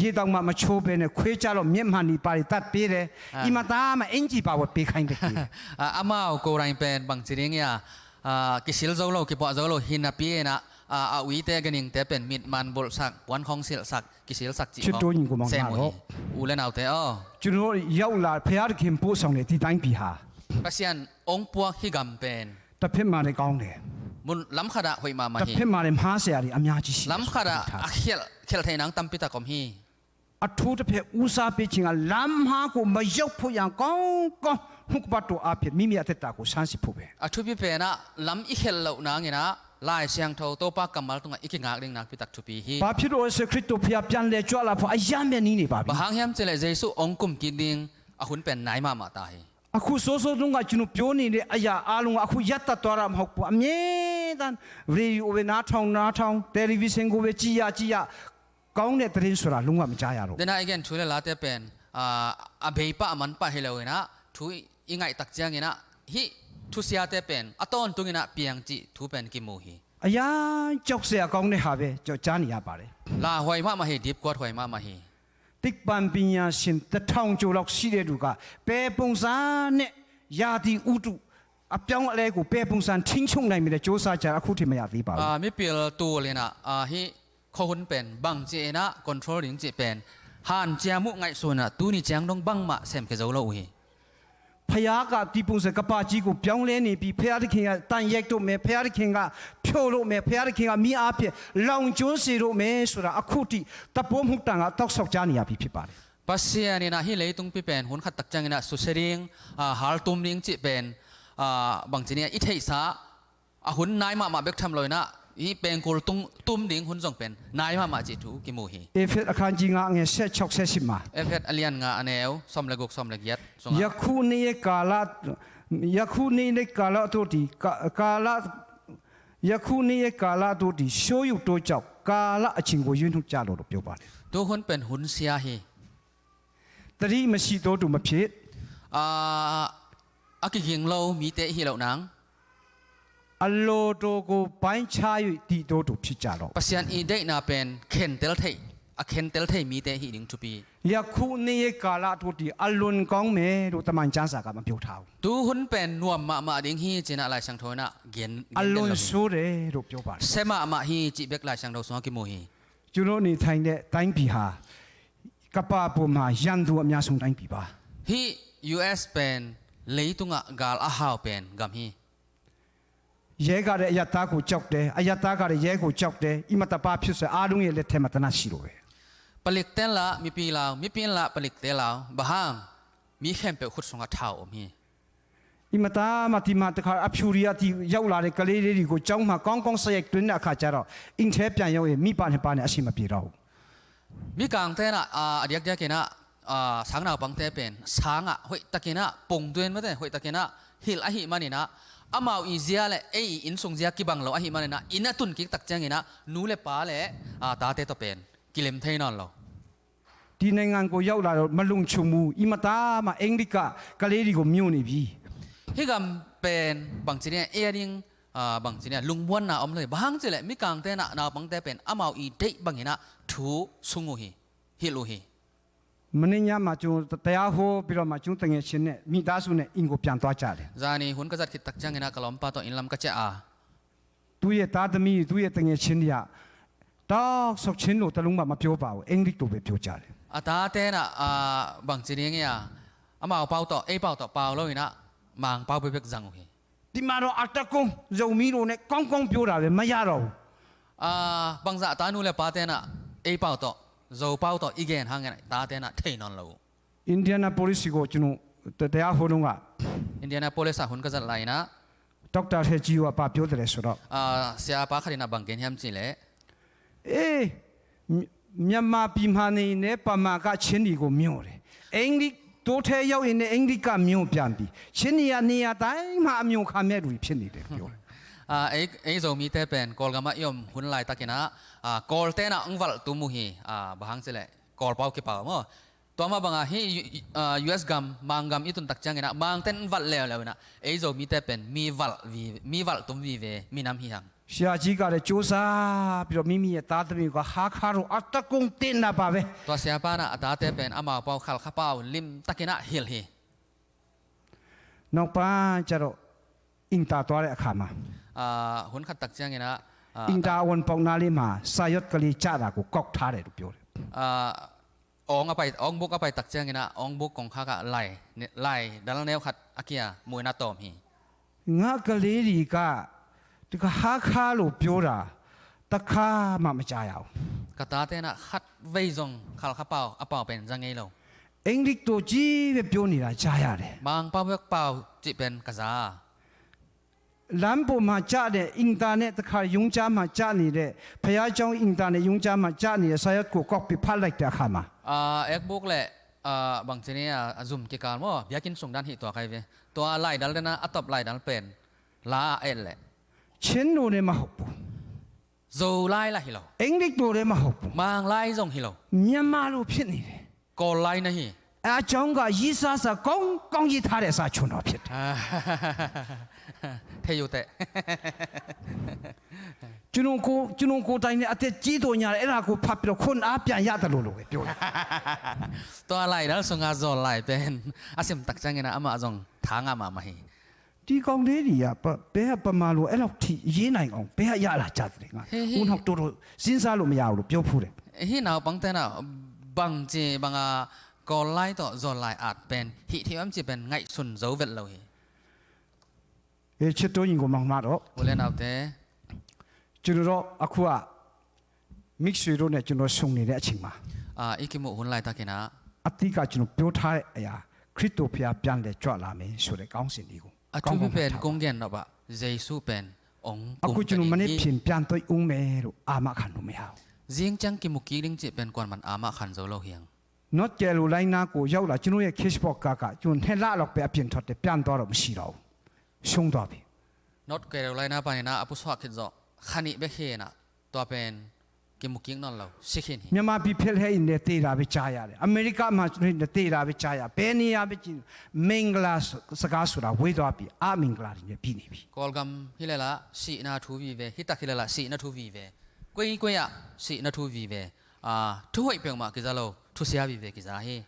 ရေတောင်မှာ မချိုးဘဲနဲ့ ခွေးကျတော့ မျက်မှန်တွေ ဘာတွေ တပ်ပေးတယ်။ Ah. အိမ်မှာ တအားမှ အင်္ကျီပါဝတ် ပေးခိုင်းတယ်။ Ah, amau ko rain pen bangci ding ia, ah, kisil zo lo, kipuah zo lo hi napi inah, ah, a uite ganhingte pen mitman bulhsak, puankhawng silhsak, kisilsak cih khawng sem uh hi. ချစ်တော်ညီကိုမောင်နှမတို့၊ U le naute aw, ကျွန်တော်ရောက်လာ ဘုရားသခင်ပို့ဆောင်တဲ့ ဒီတိုင်းပြည်ဟာ၊ Pasian ong puak hih gam pen တစ်ဖက်မှာလည်းကောင်းတယ်။ Mun lam khatah hoih mahmah hi. တစ်ဖက်မှာလည်း မှားစရာတွေ အများကြီးရှိတယ်။ Lam khatah a khial, khial thei nang tampi tak om hi. အထူးသဖြင့် ဦးစားပေးခြင်းက လမ်းမှားကို မရောက်ဖို့ရန် ကောင်းကောင်း နှုတ်ကပတ်တော်အားဖြင့် မိမိအသက်တာကို ဆန်းစစ်ဖို့ပဲ။ A thupi pen ah lam i khial loh nang inah Lai Siangtho, Topa kammal tungah i kingak ding nakpi tak thupi hi. ဘာဖြစ်လို့လဲဆို ခရစ်တော်ဘုရား ပြန်လည်ကြွလာဖို့ အရမ်းပဲ နီးနေပါပြီ။ Bang hang hiam cih leh Jesuh ong kum kik ding a hun pen nai mahmah ta hi. အခုစောစောတုန်းက ကျွန်တော်ပြောနေတဲ့အရာအားလုံးက အခုရပ်တန့်သွားတာ မဟုတ်ဘူး။ အမြဲတမ်း ရေဒီယိုပဲ နားထောင်နားထောင်၊ တယ်လီဗီရှင်းကိုပဲ ကြည့်ရကြည့်ရ၊ ကောင်းတဲ့သတင်းဆိုတာ လုံးဝမကြားရတော့ဘူး။ Dena i gen thu le late pen, ah, a bei pah a man pah hi lo inah, thu i ngaih tak ciang inah, hih thusiate pen a tawntung inah piang cih thu pen kimu hi. အရမ်းကြောက်စရာကောင်းတဲ့ဟာပဲ ကျွန်တော်ကြားနေရပါတယ်။ Lauhuai mahmah hi, dipkuat huai mahmah hi. သိပ္ပံပညာရှင် တစ်ထောင်ကျော်လောက်ရှိတဲ့သူက ဘယ်ပုံစံနဲ့ ရာသီဥတုအပြောင်းအလဲကို ဘယ်ပုံစံ ထိန်းချုပ်နိုင်မလဲ ကြိုးစားကြတာ အခုထိ မရသေးပါဘူး။ Ah, mipil tul inah, ah, hih khuahun pen bangci inah control ding cih pen hanciam uh, ngaihsun inah tuni ciang dong bangmah semkhia zo lo uh hi. ဘုရားက ဒီပုံစံ ကမ္ဘာကြီးကို ပြောင်းလဲနေပြီ။ ဘုရားသခင်က သံရိုက်တော့မယ်။ ဘုရားသခင်က ဖြိုလို့မယ်။ ဘုရားသခင်က မီးအားဖြင့် လောင်ကျွမ်းစေတော့မယ်ဆိုတာ အခုထိ သံပေါမုန့်သံက တောက်လျှောက်ကြားနေရပြီ ဖြစ်ပါတယ်။ Pasian inah hih leitungpi pen hun khat tak ciang inah susia ding, ah, haltum ding cih pen, ah, bangci ni a i theihsa a hun nai mahmah bek tham lo inah, hih pengkul tung, tum ding hun zong pen nai mahmah cih thu kimu hi. ဧဖက် အခန်းကြီးငါး အငယ်ဆယ့်ခြောက် ဆယ့်ဆယ့်ရှစ်မှာ၊ Efet a lian nga a neu sawm le guk, sawm le giat sungah, ယခုနေ့ရက်ကာလ၊ ယခုနေ့ရက်ကာလတို့သည်၊ ကာ၊ ကာလ၊ ယခုနေ့ရက်ကာလတို့သည် ရှုံးရုပ်သောကြောင့် ကာလအချိန်ကို ရွေးနှုတ်ကြလော့လို့ ပြောပါတယ်။ Tu hun pen hun sia hi. သတိမရှိသောသူမဖြစ်၊ Ah, a kiging lo mite i hih loh nang. အလိုတော်ကို ပိုင်းခြား၍ သိသောသူဖြစ်ကြလော့။ Pasian i deihna pen khentel thei, a khentel thei mite hih ding thupi. ယခုနေ့ရက်ကာလတို့သည် အလွန်ကောင်းမယ်လို့ သမိုင်းကျမ်းစာက မပြောထားဘူး။ Tu hun pen nuam mahmah ding hi ci-in ah Lai Siangtho in ah gen, gen den lo hi. အလွန်ဆိုးတယ်လို့ ပြောပါတယ်။ Sia mahmah hi cih bek Lai Siangtho sungah kimu hi. ကျွန်တော်နေထိုင်တဲ့ တိုင်းပြည်ဟာ ကမ္ဘာပေါ်မှာ ရန်သူအများဆုံး တိုင်းပြည်ပါ။ Hih U S pen leitungah gal a hau pen gam hi. ရဲကလည်း အရပ်သားကို ကြောက်တယ်။ အရပ်သားကလည်း ရဲကို ကြောက်တယ်။ အင်မတန် ဘာဖြစ်ဆို အားလုံးရဲ့ လက်ထဲမှာ သေနတ်ရှိလို့ပဲ။ Palikte in lah mipi lau, mipi in lah palikte lau. Bang hang? Mi khempeuh khut sungah thau om hi. အင်မတန်မှ ဒီမှာတခါ အဖြူတွေက ဒီရောက်လာတဲ့ ကလေးလေးတွေကို ကျောင်းမှာ ကောင်းကောင်း ဆက်ရိုက်သွင်းတဲ့အခါကျတော့ အိမ်ထဲပြန်ရောက်ရင် မိဘနှစ်ပါးနဲ့ အဆင်မပြေတော့ဘူး။ Mikangte in ah, ah, a diakdiak in ah, ah, sang naupangte pen sang ah hoihtakin ah pongtuin mate, hoihtakin ah hilh ahih manin ah, amau i zia le ei i innsung zia kibang lo ahih manin ah, inn a tun kik tak ciangin ah nu le pa le, ah, tate tawh pen kilem thei nawn lo. ဒီနိုင်ငံကိုရောက်လာတော့ မလုံခြုံဘူး။ အင်မတန်မှ အင်္ဂလိပ်က ကလေးတွေကို မျိုးနေပြီ။ ဟိုကမ်ပင် ဘင်္ဂ ချီနီ အင်း ဘင်္ဂ ချီနီ လူမွန်နာ အုံးလေ ဘင်္ဂ ချီနီ မီးကင်တဲန နဝ်ပင်တဲပင် အမဝ်အီဒိတ်ဘင် ဟိုကမ် ထူ ဆူငူ ဟိ ဟိလူ ဟိ မနေ့ညမှာ ကျွန်တော် တရားဟောပြီးတော့မှ ကျွန်တော် သူငယ်ချင်းနဲ့ မိသားစုနဲ့ အိမ်ကို ပြန်သွားကြတယ်။ ဇာနီ ဟိုကမ် ကဇတ် ခိတ် တၢ်ကၠၢင် ဟိုကမ် ကလီမၢ် ပၢ် တီၢ် အင်းလမ် ကၠၢၢ် အာ သူ့ရဲ့သားသမီးတွေ၊ သူ့ရဲ့သူငယ်ချင်းတွေက တောက်လျှောက် ချင်းလို တစ်လုံးမှ မပြောပါဘူး။ အင်္ဂလိပ်လိုပဲ ပြောကြတယ်။ အတၢ်တဲန ဘင်္ဂ ချီနီ အမဝ်ပၢ် တီၢ် အ့ ပၢ် တီၢ် ပၢ် လိူဝ် ဟိုကမ် မၢင်ပၢ် ပၢ် ပၢ် ကၠၢင် ဟိ ဒီမှာတော့ အတကုန်း ဇုံမီးတို့နဲ့ ကောင်းကောင်း ပြောတာပဲ။ မရတော့ဘူး။ ဘင်္ဂ ချီနီ တၢ်နူလဲပၢ်တဲန အ့ ပၢ် တီၢ် ဇုံပၢ် တီၢ် အ့ ဂဲၢ် ဟိုကမ် တၢ်တဲန ထဲးနီၢ်လိူဝ် Indianapolis ကို ကျွန်တော် တရားဟောတုန်းက အင်ဒီယနာပိုလစ် ဟိုကမ် ကဇတ် လၢ ဒေါက်တာ ဟဲကြီးက ဘာပြောသလဲဆိုတော့ ဆရာ ပၢ် ခါဒီးန ဘင်္ဂ ဟိုကမ် ဟိုကမ် ဟိုကမ် လီ အေး၊ မြန်မာပြည်မှာနေရင်လည်း ဗမာက ချင်းတွေကို မျိုးတယ်။ အင်္ဂလိပ် တောထဲရောက်ရင်လည်း အင်္ဂလိပ်က မျိုးပြန်ပြီ။ ချင်းတွေက နေရာတိုင်းမှာ အမျိုးခံမဲ့လူတွေ ဖြစ်နေတယ် ပြောတယ်။ အဲ အဲ ဇုံမီတဲပင် ကီၢ်ဂၤမ့ၢ်အိၣ် ဟိုကမ် လၢ တၢ်ကၠၢင် ကီၢ်တဲန အင်ဝၢၣ်တူမူ ဟိ ဘၣ်ဟိုကမ် လီ ကီၢ်ပၢ် ကီၢ်ပၢ် မ့ၢ် တၢ်မ့ၢ်ဘင် ဟိ ယူဢ့စ် ဂမ် မၢင်ဂမ် အံၤ တုၤ တၢ်ကၠၢင် ဟိုကမ် မၢင်တဲ အင်ဝၢၣ် လီ လီ ဟိုကမ် အဲ ဇုံမီတဲပင် မီးဝၢၣ် မီးဝၢၣ်တူမူ မီးဝဲ မီးနမ် ဟိုကမ် ဆရာကြီးကလည်း ကြိုးစားပြီးတော့ မိမိရဲ့သားသမီးကို ဟားခါးတို့ အတကုန်း တင်တာပါပဲ။ တၢ် ဆရာ ပၢ် န အတၢ်တဲပင် အမဝ်ပၢ် ခါလ်ခါပၢ် လိမ် တၢ်ကၠၢင် ဟိုကမ် ဟိုကမ် နောက်ပိုင်းကျတော့ အိမ်သာသွားတဲ့အခါမှာ ဟိုကမ် တၢ်ကၠၢင် ဟိုကမ် အိမ်သာအဝင်ပေါက်နားလေးမှာ စာရွက်ကလေး ကျတာကို ကောက်ထားတယ်လို့ ပြောတယ်။ အီ အီ ဘုတ် အပၢ် တၢ်ကၠၢင် ဟိုကမ် အီ ဘုတ် ကိုင်ခါက လၢၢ် လၢၢ် ဒၣ်လၢ နဲဝ်း ခတ် အကၠၢင် မွဲန တီၢ် ဟိုကမ် ငါကလေးတွေက တခါ ဟားခါးလို့ ပြောတာ တခါမှ မကြားရဘူး။ ကတၢ်တဲန ခတ်ဝဲ ဇုံ ခါလ်ခါပၢ် အပၢ်ပင် ကြားငယ်လိာ် အင်္ဂလိပ်လိုပဲ ပြောနေတာ ကြားရတယ်။ မၢင်ပၢ် ဝဲ ပၢ် စံးပင် ကစၢ် လမ်းပေါ်မှာ ကျတဲ့ အိမ်သာနဲ့ တခါ ရုံးကြားမှာ ကျနေတဲ့ ဘုရားကျောင်း အိမ်သာနဲ့ ရုံးကြားမှာ ကျနေတဲ့ စာရွက်ကို ကောက်ပြီး ဖတ်လိုက်တဲ့အခါမှာ အဲ ဘုတ် လၢ ဘင်္ဂ ဟိုကမ် အ ဇုံ ကီၢ်ဂၤ မ့ၢ် ဘုရားကျောင်း ဆူင်း ဒၣ် ဟိ တွၣ် ခါ ဝဲ တွၣ် လၢၢ် ဒၣ်လၢ အတပ်ၣ် လၢၢ် ဒၣ်လၢ ပင် လၢၢ် အဲၣ် လၢ ချင်းလိုလည်း မဟုတ်ဘူး။ ဇုံ လၢၢ် လၢၢ် ဟိုကမ် လီ အင်္ဂလိပ်လိုလည်း မဟုတ်ဘူး။ မၢင် လၢၢ် ဇုံ ဟိုကမ် လီ မြန်မာလို ဖြစ်နေတယ်။ ကီၢ် လၢၢ် န ဟိုကမ် အကြောင်းက ရေးစားစာ ကောင်းကောင်း ရေးထားတဲ့ စာချွန်တော် ဖြစ်တယ်။ ထဲးယူၣ်တဲ ကျွန်တော်ကိုယ်တိုင်လည်း အသက်ကြီးသော်ငြားလည်း အဲဒါကို ဖတ်ပြီးတော့ ခွန်အားပြန်ရသလိုလိုပဲ ပြောတယ်။ တွၣ် လၢၢ် ဒၣ်လၢ ဆူင်း အ ဇုံ လၢၢ် ပင် အ စံး တၢ်ကၠၢင် ဟိုကမ် အမဝ် အ ဇုံ ထၢင်ႇ အမဝ် မၢ် ဟိုကမ် ဒီကောင်လေးတွေက ဘယ်က ဗမာလို အဲ့လောက်ထိ ရေးနိုင်အောင် ဘယ်က ရလာကြသလဲ။ ငါ ဟေး ဟေး ဦးနှောက် တော်တော် စဉ်းစားလို့ မရဘူးလို့ ပြောဖူးတယ်။ ဟိ နဝ်ပၢ် တဲန ဘင် စံး ဘင် ကီၢ် လၢၢ် တီၢ် ဇုံ လၢၢ် အၢတ်ႇ ပင် ဟိ ထံၣ် ဝဲ စံးပင် ငိုက် သုၼ်ႇ ဇုံ ဝဲ လီ ဟိုကမ် ချစ်တိုးညီကိုမောင်မတော် ဝဲ လၢ နဝ် တဲ ကျွန်တော်တို့ အခုက မိတ်ဆွေတို့နဲ့ ကျွန်တော် ဆုံနေတဲ့အချိန်မှာ အံၤ ကီႈမုၣ် ဟိုကမ် လၢၢ် တၢ်ကၠၢင် အဓိက ကျွန်တော် ပြောထားတဲ့အရာ ခရစ်တော်ဘုရား ပြန်လည်ကြွလာမယ်ဆိုတဲ့ ခေါင်းစဉ်လေးကို အထူးသဖြင့် ကောင်းကောင်း နားထောင်ပါ။ ကုန်းဂျၢ် နဝ် ဘၣ် ယေရှုပင် အိၣ် အခု ကျွန်တော် မနက်ဖြန် ပြန်သွင်းဦးမယ်လို့ အာမခံလို့ မရဘူး။ ဇင်ကျန် ကီၢ်မုၢ်ကီၢ်လၢ စံးပင် ကွၢ်မၢ် အာမခံ ဇုံ လီ ဟိုကမ် North Carolina ကို ရောက်လာ ကျွန်တော်ရဲ့ cashbox က က ကျွန်တော် နှစ်လလောက်ပဲ အပြင်ထွက်တယ်။ ပြန်သွားတော့ မရှိတော့ဘူး။ ရှုံးသွားပြီ။ North Carolina ပၢ် ဟိုကမ် န အပူၤ သွက် ခိတ် ယိာ် ခါနံၣ် ဘဲ ဟ့ၣ် န တွၣ် ပင် ကီၢ်မုၢ်ကီၢ် နီၢ် လီ စံး ဟ့ၣ် န့ၣ်။ မြန်မာပြည် ဖျက်ခဲ့ရင်လည်း သေတာပဲ ကြားရတယ်။ အမေရိကမှာ သေတာပဲ ကြားရ ဘယ်နေရာပဲ ကြည့် မင်္ဂလာ စ စကားဆိုတာ ဝေးသွားပြီ။ အမင်္ဂလာတွေနဲ့ ပြည့်နေပြီ။ ကီၢ်ဂၤ ဟိလဲၣ်လၢ စံး န ထူ ဝံၤ ဝဲ ဟိ တၢ် ဟိလဲၣ်လၢ စံး န ထူ ဝံၤ ဝဲ ကွ့ၢ်ကွ့ၢ် အ စံး န ထူ ဝံၤ ဝဲ ထူ ဝဲ ပင် မ ကစၢ် လီ ထူ စံး ဝံၤ ဝဲ ကစၢ် ဟ့ၣ်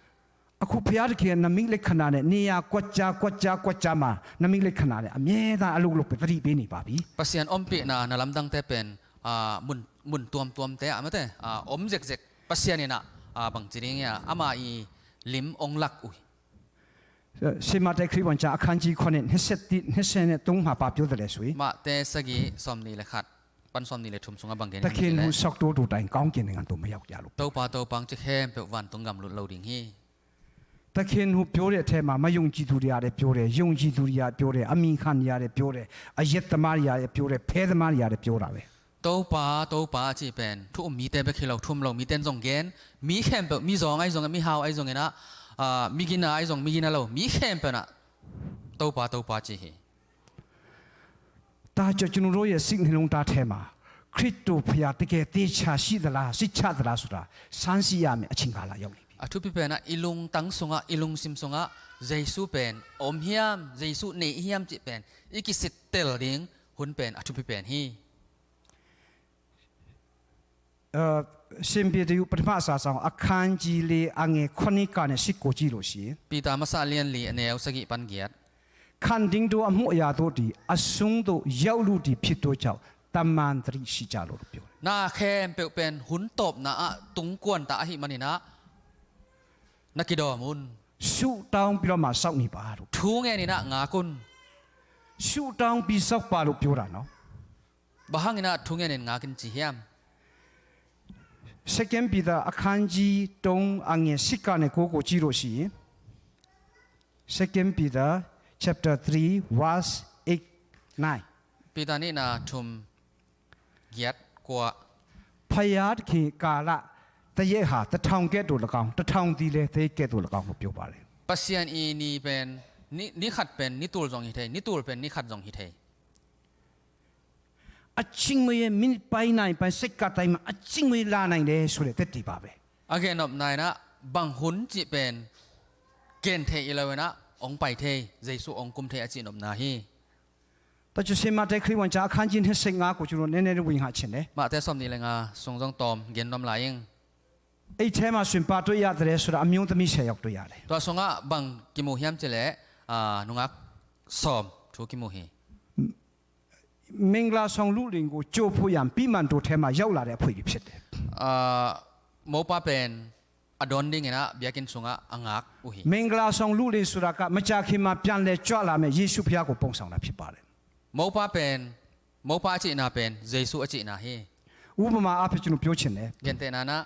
အခု ဘုရားသခင်က နမိတ်လက္ခဏာနဲ့ နေရာကွက်ကြား ကွက်ကြား ကွက်ကြားမှာ နမိတ်လက္ခဏာနဲ့ အမြဲတမ်း အလုပ်လုပ်ပြီး သတိပေးနေပါပြီ။ ပၢ် စံး အိၣ် ပံး န န လမ်း တၢ် တဲ ပင် မုၢ် မုၢ်တွမ်တွမ် တဲ အမ့ၢ် တဲ အိၣ် စဲး စဲး ပၢ် စံး န့ၣ် န ဘင် စံး ဒ် အမ အံၤ လံ အိၣ် လၢ် အူ ရှေးမဿဲခရစ်ဝင်ကျမ်း အခန်းကြီးခုနစ် နှစ်ဆယ့်တစ် နှစ်ဆယ့်သုံးမှာ ဘာပြောသလဲဆိုရင် မးသဲ စကံ သွမ်နံၣ် လၢ ခတ် ပၢၼ် သွမ်နံၣ် လၢ ထူမ် သုင် အ ဘင် ကဲ န့ၣ် သခင် ဟူသော သို့သော်တိုင် ကောင်းကင်နိုင်ငံသို့ မရောက်ရလို့ တူဝ်ပၢ် တူဝ်ပၢ် စ့ၢ်ကီး ဟဲ ပၢၢ် ဝၢၼ်ႈ သုင် ဂမ်ႇ လူၺ်ႈ လဝ်ႈ ဒိၣ် ဟိၣ် သခင် ဟူ ပြောတဲ့အထဲမှာ မယုံကြည်သူတွေကလည်း ပြောတယ်။ ယုံကြည်သူတွေက ပြောတယ်။ အမင်ခံတွေကလည်း ပြောတယ်။ အရက်သမားတွေကလည်း ပြောတယ်။ ဖဲသမားတွေကလည်း ပြောတာပဲ။ တူဝ်ပၢ် တူဝ်ပၢ် စံး ပၢၼ် ထူ မီး တဲ ဘဲ ခံ လဝ်ႈ ထူမ် လဝ်ႈ မီး တဲ သုင် ဂဲၢ် မီး ခဲမ်ႇ ပၢၢ် မီး သွင် အ သွင် မီး ဟၢဝ် အ သွင် န့ၣ် န မီး ကၠိၼ်း န အ သွင် မီး ကၠိၼ်း န လဝ်ႈ မီး ခဲမ်ႇ ပၢၢ် န တူဝ်ပၢ် တူဝ်ပၢ် စံး ဟ့ၣ် ဒါကြောင့် ကျွန်တော်တို့ရဲ့ စိတ်နှလုံးသားထဲမှာ ခရစ်တော်ဘုရား တကယ်သေချာရှိသလား၊ စိတ်ချသလားဆိုတာ ဆန်းစစ်ရမယ့် အချိန်ကာလ ရောက်နေပြီ။ A thupi pen ah i lungtang sungah, i lungsim sungah Jesu pen om hiam, Jesu nei hiam cih pen i kisittel ding hun pen a thupi pen hi. เอ่อ ရှင်ပေတရု ပထမစာစောင် အခန်းကြီးလေး အငယ်ခုနှစ်ကနေ ရှစ်ကို ကြည့်လို့ရှိရင် Peter masa lian li a neu sagih pan giat. ခပ်တင်းသောအမှုအရာတို့သည် အဆုံးသို့ ရောက်လုသည်ဖြစ်သောကြောင့် တမန်သတိရှိကြလော့လို့ ပြောတယ်။ Na khempeuh pen hun tawpna ah tungkuan ta ahih manin ah na kidawm un. ဆုတောင်းပြီးတော့မှ စောင့်နေပါလို့။ Thu ngenin ah ngak un. ဆုတောင်းပြီး စောင့်ပါလို့ ပြောတာနော်။ Bang hangin ah thu ngenin ngak in ci hiam? 2 Peter အခန်းကြီး 3 အငယ် ရှစ်ကနေ ကို ကို ကြည့်လို့ရှိရင် 2 Peter chapter 3 verse 8, 9. Peter nihna thum, giat, kua. ဘုရားသခင်ကာလတစ်ရက်ဟာ တစ်ထောင်ကဲ့သို့၎င်း၊ တစ်ထောင်သည်လည်း တစ်ရက်ကဲ့သို့ ၎င်းလို့ ပြောပါတယ်။ Pasian i ni pen, ni, ni khat pen ni tul zong hi thei, ni tul pen ni khat zong hi thei. အချိန်မရွေး မိနစ်ပိုင်း၊ နာရီပိုင်း၊ စက္ကန့်တိုင်းမှာ အချိန်မရွေး လာနိုင်တယ်ဆိုတဲ့ သက်သေပါပဲ။ A gennopna in ah bang hun cih pen gen thei hi lo in ah hong pai thei, Jesu hong kum thei a cihnopna hi. ဒါကြောင့် ရှင်မဿဲခရစ်ဝင်ကျမ်း အခန်းကြီး နှစ်ဆယ့်ငါးကို ကျွန်တော် နည်းနည်းလေး ဝင်ငါချင်တယ်။ Matthai sawmnih le nga sung zong tawm gen nuam lai ing. အိပ်ထဲမှာဆိုရင် ဘာတွေ့ရသလဲဆိုတာ အမျိုးသမီးဆယ်ယောက် တွေ့ရတယ်။ Tua sungah bang kimu hiam cih leh, ah, nungak sawm thu kimu hi. မင်္ဂလာဆောင်လုလင်ကို ကြိုဖို့ရန် ဗိမာန်တော်ထဲမှာ ရောက်လာတဲ့အဖွဲ့တွေ ဖြစ်တယ်။ Ah, mopa pen a dawn dingin ah biakinn sungah a ngak uh hi. မင်္ဂလာဆောင်လုလင်ဆိုတာက မကြာခင်မှာ ပြန်လည်ကြွလာမယ့် ယေရှုဘုရားကို ပုံဆောင်တာ ဖြစ်ပါတယ်။ Mopa pen, mopa a cihna pen Jesu a cihna hi. ဥပမာအားဖြင့် ကျွန်တော် ပြောချင်တယ်။ Gentehna in ah,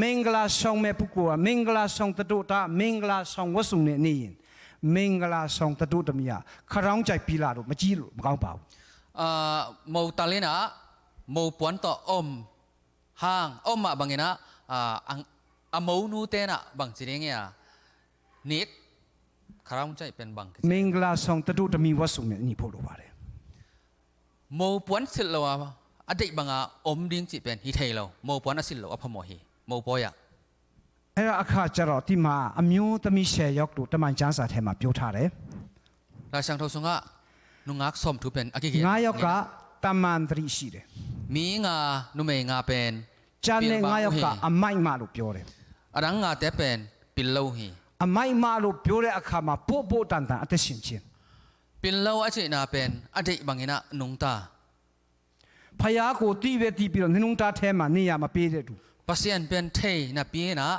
မင်္ဂလာဆောင်မယ့် ပုဂ္ဂိုလ်က မင်္ဂလာဆောင်သတို့သား၊ မင်္ဂလာဆောင်ဝတ်စုံနဲ့ နေရင် မင်္ဂလာဆောင်သတို့သမီးက ခရောင်းကြိုက်ပီလာလို့ မကြည့်လို့ မကောင်းပါဘူး။ Ah, motal in ah mopuan tawh om hang, om mah bangin ah, ah, a, a monu ten ah bang ci ding hi a, nik, kharaung caih pen bang kici. မင်္ဂလာဆောင်သတို့သမီးဝတ်စုံနဲ့ နေဖို့လိုပါတယ်။ Mopuan silh lo a, a deih banga om ding cih pen hi thei lo. Mopuan a silh lo a phamawh hi, mopawi ah. အဲ့ဒါအခါကျတော့ ဒီမှာ အမျိုးသမီးဆယ်ယောက်လို့ တမန်ကျမ်းစာထဲမှာ ပြောထားတယ်။ Lai Siangtho sungah nungak sawm thu pen a kigen. ငါးယောက်က တမန်သတိရှိတယ်။ Mi nga, numei nga pen ကျန်တဲ့ ငါးယောက်က pilvang uh hi. အမိုက်မလို့ ပြောတယ်။ A dang ngate pen pil lo uh hi. အမိုက်မလို့ ပြောတဲ့အခါမှာ ပို့ပို့တန်တန် အသက်ရှင်ခြင်း။ Pil lo a cihna pen a deih bangin ah nungta. ဘုရားကို သိပဲသိပြီးတော့ နှလုံးသားထဲမှာ နေရာမပေးတဲ့သူ။ Pasian pen thei napi in ah,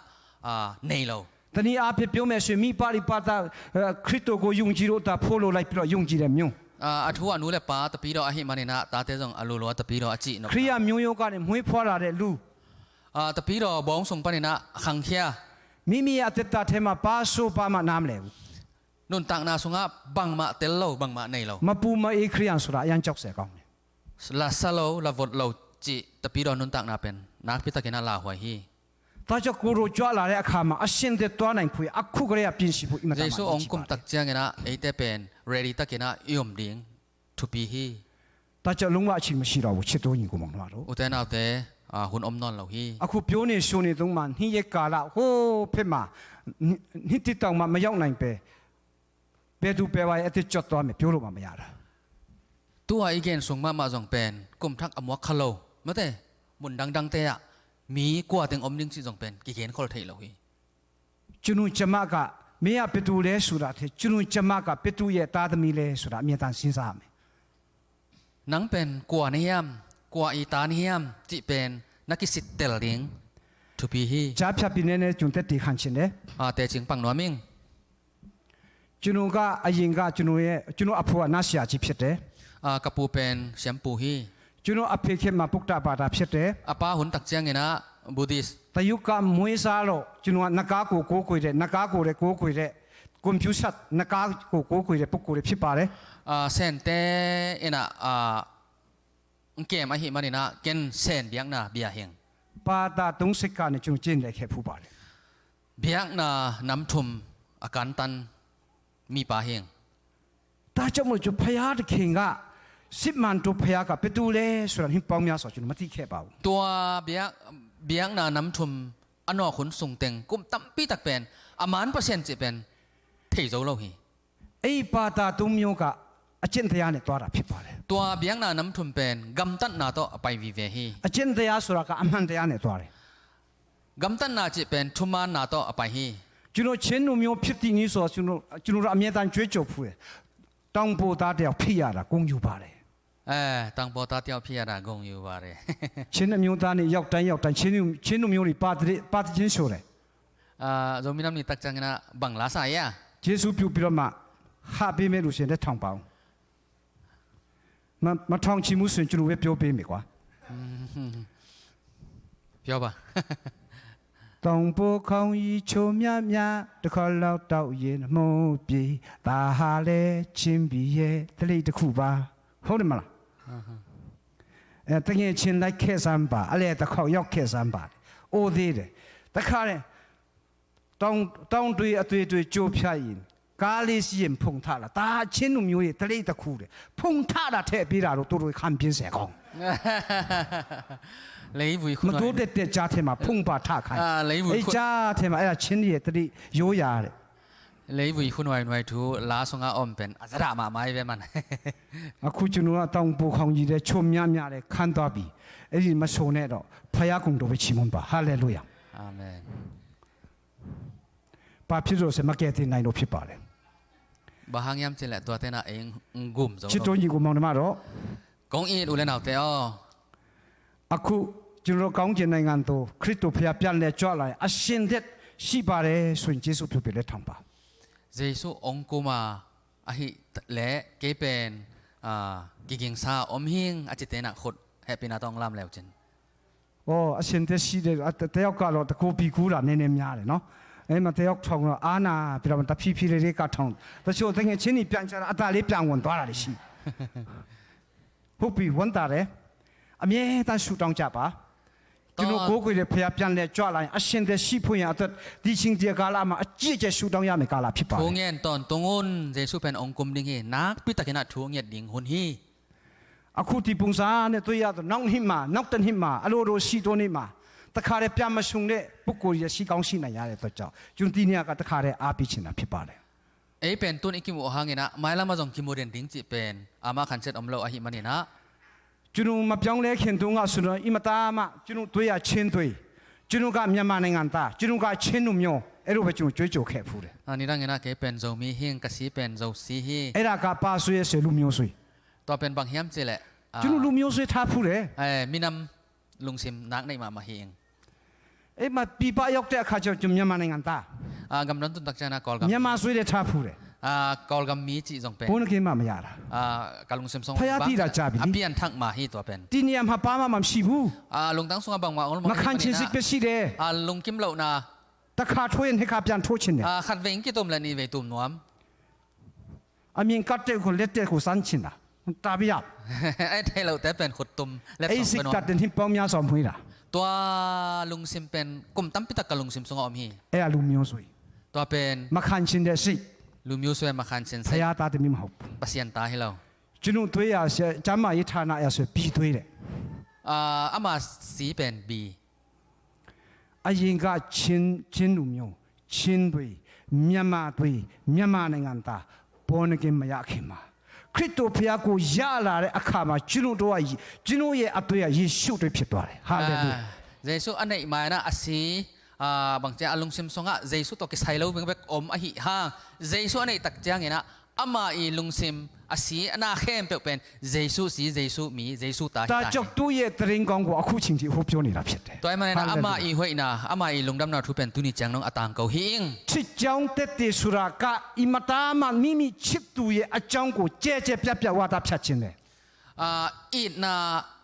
ah, nei lo. တနည်းအားဖြင့် ပြောမယ်ဆိုရင် မိဘတွေ ဘာသာ၊ အဲ၊ ခရစ်တော်ကို ယုံကြည်လို့ အသက်ဖိုးလို့ လိုက်ပြီးတော့ ယုံကြည်တဲ့မျိုး။ Ah, a thu a nu le pa tapidaw ahih manin ah tate zong a lulua tapidaw a cihnop. ခရစ်ယာန်မျိုးရိုးကနေ မွေးဖွားလာတဲ့လူ။ Ah, tapidaw bawng sung panin ah a khangkhia. မိမိရဲ့ အသက်တာထဲမှာ ဘာဆိုဘာမှ နားမလည်ဘူး။ Nuntakna sungah bangmah tel lo, bangmah nei lo. မပူမအေး ခရစ်ယာန်ဆိုတာ အရမ်းကြောက်စရာကောင်းတယ်။ Lasa lo, lavot lo cih tapidaw nuntakna pen nakpi takin ah lauhuai hi. ဒါကြောင့် ကိုယ်တော်ကြွလာတဲ့အခါမှာ အဆင်သင့်သွားနိုင်ဖို့ အခုကတည်းက ပြင်ဆင်ဖို့ အင်မတန်မှ အရေးကြီးပါတယ်။ Jesu hong kum tak ciangin ah eite pen ready takin ah i om ding thupi hi. ဒါကြောင့် လုံးဝ အချိန်မရှိတော့ဘူး ချစ်တော်ညီကိုမောင်နှမတို့။ Ute naute, ah, hun om nawn lo hi. အခု ပြောနေဆိုနေတုန်းမှာ နှစ်ရက်ကာလ ဟိုးဖက်မှာ နှစ်နှစ်တစ်တောင်မှ မရောက်နိုင်ပဲ ဘယ်သူဘယ်ဝါရဲ့ အသက်ကြွသွားမယ် ပြောလို့မှ မရတာ။ Tua i gen sung mahmah zong pen kum thak a muak kha lo. Mate, mun dangdangte ah mi kua teng om ding cih zong pen kigen khol thei lo hi. ကျွန်တော် ကျွန်မက မင်းက ဘယ်သူလဲဆိုတာထက် ကျွန်တော် ကျွန်မက ဘယ်သူရဲ့ သားသမီးလဲဆိုတာ အမြဲတမ်း စဉ်းစားရမယ်။ Nang pen kua na hiam, kua i ta na hiam cih pen na kisittel ding thupi hi. ကြားဖြတ်ပြီး နည်းနည်း ကျွန်တော် သက်သေခံချင်တယ်။ Ah, tecing pang nuam ing. ကျွန်တော်က အရင်က ကျွန်တော်ရဲ့ ကျွန်တော်အဖေက နတ်ဆရာကြီးဖြစ်တယ်။ Ah, ka pu pen siampu hi. ကျွန်တော်အဖေခေတ်မှာ ဗုဒ္ဓဘာသာဖြစ်တယ်။ A pa hun tak ciangin ah Buddhist. တရုတ်က မွေးစားလို့ ကျွန်တော်က နဂါးကို ကိုးကွယ်တဲ့၊ နဂါးကိုလည်း ကိုးကွယ်တဲ့၊ ကွန်ဖျူးရှပ်စ် နဂါးကို ကိုးကွယ်တဲ့ ပုဂ္ဂိုလ်တွေ ဖြစ်ပါတယ်။ Ah, Sente in ah, ah, kem ahih manin ah ken Sen biakna bia hi ing. ဘာသာသုံးဆက်ကနဲ့ ကျွန်တော် ကျင့်လည်ခဲ့ဖူးပါတယ်။ Biakna nam thum a kantan mipa hi ing. ဒါကြောင့်မို့ ကျွန်တော် ဘုရားသခင်က စစ်မှန်သောဘုရားက ဘယ်သူလဲဆိုတာ နှစ်ပေါင်းများစွာ ကျွန်တော် မသိခဲ့ပါဘူး။ Tua biak, biakna nam thum အနော့ၣ်ခုၣ်စူင်ႇတဵင်ႈ ၵုမ်ႇတမ်ႇပီႇတၢၵ်ႇပဵၼ် အမၢၼ်ႇပသဵၼ်ႇၸေႇပဵၼ် ထႆႇၸူဝ်းလူဝ်ႇႁီႇ။ ไอ้ป่าตาดตรงမျိုးက အကျင့်တရားနဲ့ သွားတာဖြစ်ပါတယ်။ တူဝ်ပႅင်ႇၼႃႈၼမ်ႉထူမ်ႈပဵၼ် ၵမ်ႇတၢၼ်ႇၼႃႈတေႃႇ ဢပႆႇဝီႇဝႄႇႁီႇ။ အကျင့်တရားဆိုတာက အမှန်တရားနဲ့ သွားတယ်။ ၵမ်ႇတၢၼ်ႇၼႃႈၸေႇပဵၼ် ထူမ်ႈမၢၼ်ႇၼႃႈတေႃႇ ဢပႆႇႁီႇ။ ကျွန်တော် ချင်းလူမျိုးဖြစ်သည့်နည်းဆိုတော့ ကျွန်တော် ကျွန်တော်တို့ အမြဲတမ်းကြွေးကြော်ဖူးတယ်။ တောင်ပေါ်သားတစ်ယောက်ဖြစ်ရတာ ဂုဏ်ယူပါတယ်။ အဲ တောင်ပေါ်သားတစ်ယောက်ဖြစ်ရတာ ဂုဏ်ယူပါတယ်။ ချင်းအမျိုးသားနဲ့ ရောက်တိုင်းရောက်တိုင်း ချင်းလူ- ချင်းလူမျိုးတွေ ပါသ- ပါသချင်းဆိုတယ်။ အာ ဇိုမီးနမ်နီ တၵ်ႉၸၢင်ႇၼႃႇ ဘင်ႇလႃႇသႃႇယႃႇ။ ကျေးဇူးပြုပြီးတော့မှ ဟပ်ပေးမယ်လို့ရှိရင်လည်း ထောင်ပါဦး။ မ- မထောင်ချင်ဘူးဆိုရင် ကျွန်တော်ပဲပြောပေးမယ်ကွာ။ ပြောပါ။ တောင်ပေါ်ခေါင်ကြီး ချိုမြမြ တစ်ခါလောက်တောက်ရင် မုတ်ပြီ ဒါဟာလဲ ချင်းပြည်ရဲ့ ဓလေ့တစ်ခုပါ။ ဟုတ်တယ်မလား။ အဲ သူငယ်ချင်း လိုက်ခဲ့စမ်းပါ။ အလဲတစ်ခေါက် ရောက်ခဲ့စမ်းပါ။ အိုသေးတယ်။ တခါတည်း တောင်- တောင်တွေအသွေးတွေ ကျိုးဖြတ်ရင် ကားလေးစီးရင် ဖုန်ထတာ။ ဒါ ချင်းလူမျိုးရဲ့ ဓလေ့တစ်ခုတဲ့။ ဖုန်ထတာ ထည့်ပေးတာတို့ တို့တို့ ခံပြင်းစရာကောင်း။ လေးဝီခွန်း မတိုးတဲ့တဲ့ကြားထဲမှာ ဖုန်ပါထခိုင်း။ အာ လေးဝီခွန်း အဲ့ကြားထဲမှာ အဲ့ဒါ ချင်းရဲ့ ဓလေ့ရိုးရာတဲ့။ လေးဝီခွန်း ဝိုင်ဝိုင်ထူ လါသွင်အ အုမ်ပဵၼ် အစရမမႆဝဲမၼ်း။ အခု ကျွန်တော်က တောင်ပေါ်ခေါင်ကြီးထဲ ချိုမြမြထဲ ခန်းသွားပြီ။ အဲ့ဒီမဆိုနဲ့တော့ ဘုရားကုံတော်ပဲ ချီးမွမ်းပါ။ ဟာလေလုယာ။ အာမင်။ ဘာဖြစ်လို့လဲဆိုရင် မကယ်တင်နိုင်လို့ ဖြစ်ပါတယ်။ ဘၣ်ဟၢင်ႈယၢမ်းၸိူင်ႉလႄႈ တူဝ်တႄႉၼႃႇ ဢိင်ၵုမ်ႇၸွမ်း ချစ်တော်ညီကိုမောင်နှမတို့ ၵုင်ႇဢိတ်ႇ ဢူႈလႄႈၼၢဝ်တႄႉဢေႃႈ။ အခု ကျွန်တော်တို့ ကောင်းကင်နိုင်ငံသို့ ခရစ်တော်ဘုရား ပြန်လည်ကြွလာရင် အဆင်သင့်ရှိပါတယ်ဆိုရင် ကျေးဇူးပြုပြီး လက်ထောင်ပါ။ ယေႇသု ဢွင်ႇၵုမ်ႇမႃး ဢႃႇႁိ လႄႈ ၵေႃႈပဵၼ် ဢႃႇ ၵိၵ်ႈၵိင်ႇသႃႇ ဢမ်ႇႁိုင် ဢႃႇ ၸိတ်ႉတႄႉၼႃႇ ၶုတ်း ႁႄႉပီႇၼႃႇ တွင်းလၢမ်းလႄႈၸိုင် อ๋อ အဆင်သင့်ရှိတယ်။ အဲ တယောက်ကတော့ တကိုယ်ပီကူးတာ နည်းနည်းများတယ်နော်။ အဲမှာ တယောက်ထောင်တော့ အားနာပြီးတော့ တဖြည်းဖြည်းလေးလေး ကထောင်။ တချို့ သူငယ်ချင်းတွေ ပြန်ကြတော့ အသံလေး ပြန်ဝင်သွားတာတွေရှိတယ်။ ဟုတ်ပြီ၊ ဝမ်းသာတယ်။ အမြဲတမ်း ဆုတောင်းကြပါ။ ကျွန်တော် ကိုးကွယ်တဲ့ ဘုရား ပြန်လည်ကြွလာရင် အဆင်သင့်ရှိဖို့ရန်အတွက် ဒီအချိန် ဒီကာလမှာ အကြီးအကျယ် ဆုတောင်းရမယ့် ကာလဖြစ်ပါတယ်။ ထူဝ်းငိၼ်းတွၼ်ႈ တူင်ႇႁုၼ်ႇ ယေႇသု ပဵၼ်ဢွင်ႇၵုမ်ႇ ၼိုင်ႈႁိုဝ် ၼၢၵ်ႈပီႇတၵ်ႉၼႃႇ ထူဝ်းငိၼ်း ၼိုင်ႈႁုၼ်ႇႁိုဝ်။ အခု ဒီပုံစံနဲ့ တွေ့ရတော့ နောက်နှစ်မှာ၊ နောက်တစ်နှစ်မှာ၊ အလိုလို ရှိတိုးနှစ်မှာ တခါတည်း ပြန်မဆုံတဲ့ ပုဂ္ဂိုလ်တွေ ရှိကောင်းရှိနိုင်ရတဲ့အတွက်ကြောင့် ကျွန်တော် ဒီနေ့က တခါတည်း အားပေးချင်တာ ဖြစ်ပါတယ်။ ဢေႇ ပဵၼ်တုၼ်ႉ ဢိၵ်ႇၵိမ်ႇဢူဝ်ႇႁၢင်ႈၼႆႉၼႃႇ မႂ်းလႄႈ မႂ်းၸွင်ႇၵိမ်ႇဢူဝ်ႇ တဵၼ်းတိင်ႇ ၸိူဝ်းပဵၼ် ဢႃႇ မႃးၶၼ်ၸဵတ်ႉ ဢမ်ႇလႆႈ ဢႃႇႁိ မႃးၼႆႉၼႃႇ။ ကျွန်တော် မပြောင်းလဲခင်တုန်းကဆိုတော့ အင်မတန်မှ ကျွန်တော် သွေးက ချင်းသွေး၊ ကျွန်တော်က မြန်မာနိုင်ငံသား၊ ကျွန်တော်က ချင်းလူမျိုး၊ အဲ့လိုပဲ ကျွန်တော် ကြွေးကြော်ခဲ့ဖူးတယ်။ ဢႃႇ ၼႆႉတၢင်းၼႆႉၼႃႇ ၵေႃႈပဵၼ် ၸိူဝ်ႉမီးႁိင်း ၵႃႈသီႇပဵၼ် ၸိူဝ်ႉသီႇႁိင်း။ အဲ့ဒါက ပါဆွေရဲ့ လူမျိုးဆွေ။ တူဝ်ပဵၼ် ပၢင်ႁႅမ်ၸိူဝ်းလႄႈ ဢႃႇ ကျွန်တော် လူမျိုးဆွေ ထားဖူးတယ်။ ဢေႃႈ မီးၼမ် လုင်းသိမ်ႇ ၼၢၵ်ႈၼႆႉမႃး မႃးႁိုင်။ အဲ့မှာ ပြည်ပရောက်တဲ့အခါကျတော့ ကျွန်တော် မြန်မာနိုင်ငံသား။ ဢႃႇ ၵမ်းလိုၼ်း တုၼ်ႉတၵ်ႉၸႃႉၼႃႇ ၵေႃႇလ်ၵမ်း မြန်မာဆွေလည်း ထားဖူးတယ်။ ဢႃႇ ၵေႃႇလ်ၵမ်းမီး ၸိုဝ်ႈၸွင်ႇပဵၼ် ဘုန်းကြီးမှ မရတာ။ ဢႃႇ ၵႃႈလုင်းသိမ်ႇ သွင်ႇ ဘုရားသိတာကြာပြီလေ။ ဢႃႇ ပဵၼ်ထၢင်ႇမႃးႁိုဝ် တူဝ်ပဵၼ်။ ဒီနေရာမှာ ဘာမှ မရှိဘူး။ ဢႃႇ လုင်းတၢင်းသုင် ဢႃႇ ပၢင်မႃး ဢေႃႈ မၼ်း မၶၢၼ်ႉချင်စိတ်ပဲရှိတယ်။ ဢႃႇ လုင်းၵိမ်ႇလဝ်ႈၼႃႇ။ တစ်ခါထိုးရင် နှစ်ခါပြန်ထိုးချင်တယ်။ ဢႃႇ ၶၢတ်ႇဝဵင်းၵိၼ်တူမ်ႈလႄႈ ၼႆႉဝႆႉတူမ်ႈၼွမ်း။ အမြင်ကတ်တဲ့ကို လက်တဲ့ကို စမ်းချင်တာ။ ဒါပြရ။ ဢႆႈထႆးလဝ်ႈတႄႉ ပဵၼ်ၶုတ်းတုမ်ႈ လႅပ်ႈသွင်ႇပႅတ်ႈၼွမ်း။ အဲ့စိတ်ဓာတ်တွေ နှစ်ပေါင်းများစွာမွေးတာ။ တူဝ်လုင်းသိမ်ႇ ပဵၼ်ၵုမ်ႇတမ်ႇပီႇတၵ်ႉ ၵႃႈလုင်းသိမ်ႇ သွင်ႇ ဢမ်ႇႁိုင်။ အဲ့ဒါ လူမျိုးဆိုရင် တူဝ်ပဵၼ် မခံချင်တဲ့စိတ်။ လူမျိုးဆိုရင် မခံချင်စိတ်။ ဘုရားသားတမင်းမဟုတ်ဘူး။ ပသဵၼ်ႇတႃႇႁိုဝ်လႃႇ။ ကျွန်တော် သွေးက ကျန်းမာရေးဌာနကဆို B သွေးတဲ့။ ဢႃႇ ဢမႃႇသီႇပဵၼ် B။ အရင်က ချင်း၊ ချင်းလူမျိုး၊ ချင်းသွေး၊ မြန်မာသွေး၊ မြန်မာနိုင်ငံသား၊ born again မရခင်မှာ၊ ခရစ်တော်ဘုရားကို ရလာတဲ့အခါမှာ ကျွန်တော်တို့က၊ ကျွန်တော်ရဲ့အသွေးက ယေရှုသွေးဖြစ်သွားတယ်။ ဟာလေလုယာ။ ဢႃႇ ယေႇသု ဢၼ်ၼႆႉမႃးၼႃႇ ဢသီ ဢႃႇ ပၢင်ၸႂ် ဢႃႇ လုင်းသိမ်ႇသွင်ႇဢႃႇ ယေႇသု တူဝ်ၵႃႈသႂ်ႇလဝ်ႈ ပဵၼ်ပႅၵ်ႇဢမ်ႇဢႃႇႁိႁႃႉ ယေႇသု ဢၼ်ၼႆႉ တၵ်ႉၸႅင်ႈၼႃႇ။ ဢမႃႇဢီႇ လုင်းသိမ်ႇ ဢသီ ဢၼ်ၼႃႈၶႅမ်ႉပႅၵ်ႇပဵၼ် ယေႇသုသီ ယေႇသုမီး ယေႇသုတၢႆ။ ဒါကြောင့် သူ့ရဲ့သတင်းကောင်းကို အခုချိန်ထိ ဟောပြောနေတာဖြစ်တယ်။ တူၺ်းမၼ်းၼႆႉၼႃႇ ဟာလေလုယာ။ ဢမႃႇဢီႇႁူၺ်ႇၼႃႇ ဢမႃႇဢီႇ လုင်းတမ်ႇၼႃႇထူးပဵၼ် တူၺ်းၼႆႉ ၸႅင်ႈၼွင်ႇ ဢတၢင်းၵဝ်ႇႁိုင်။ ချစ်ကြောင်းသက်သေဆိုတာက အင်မတန်မှ မိမိချစ်သူရဲ့အကြောင်းကို ကျယ်ကျယ်ပြန့်ပြန့် ဝါဒဖြန့်ခြင်းပဲ။ ဢႃႇ ဢိတ်ႇၼႃႇ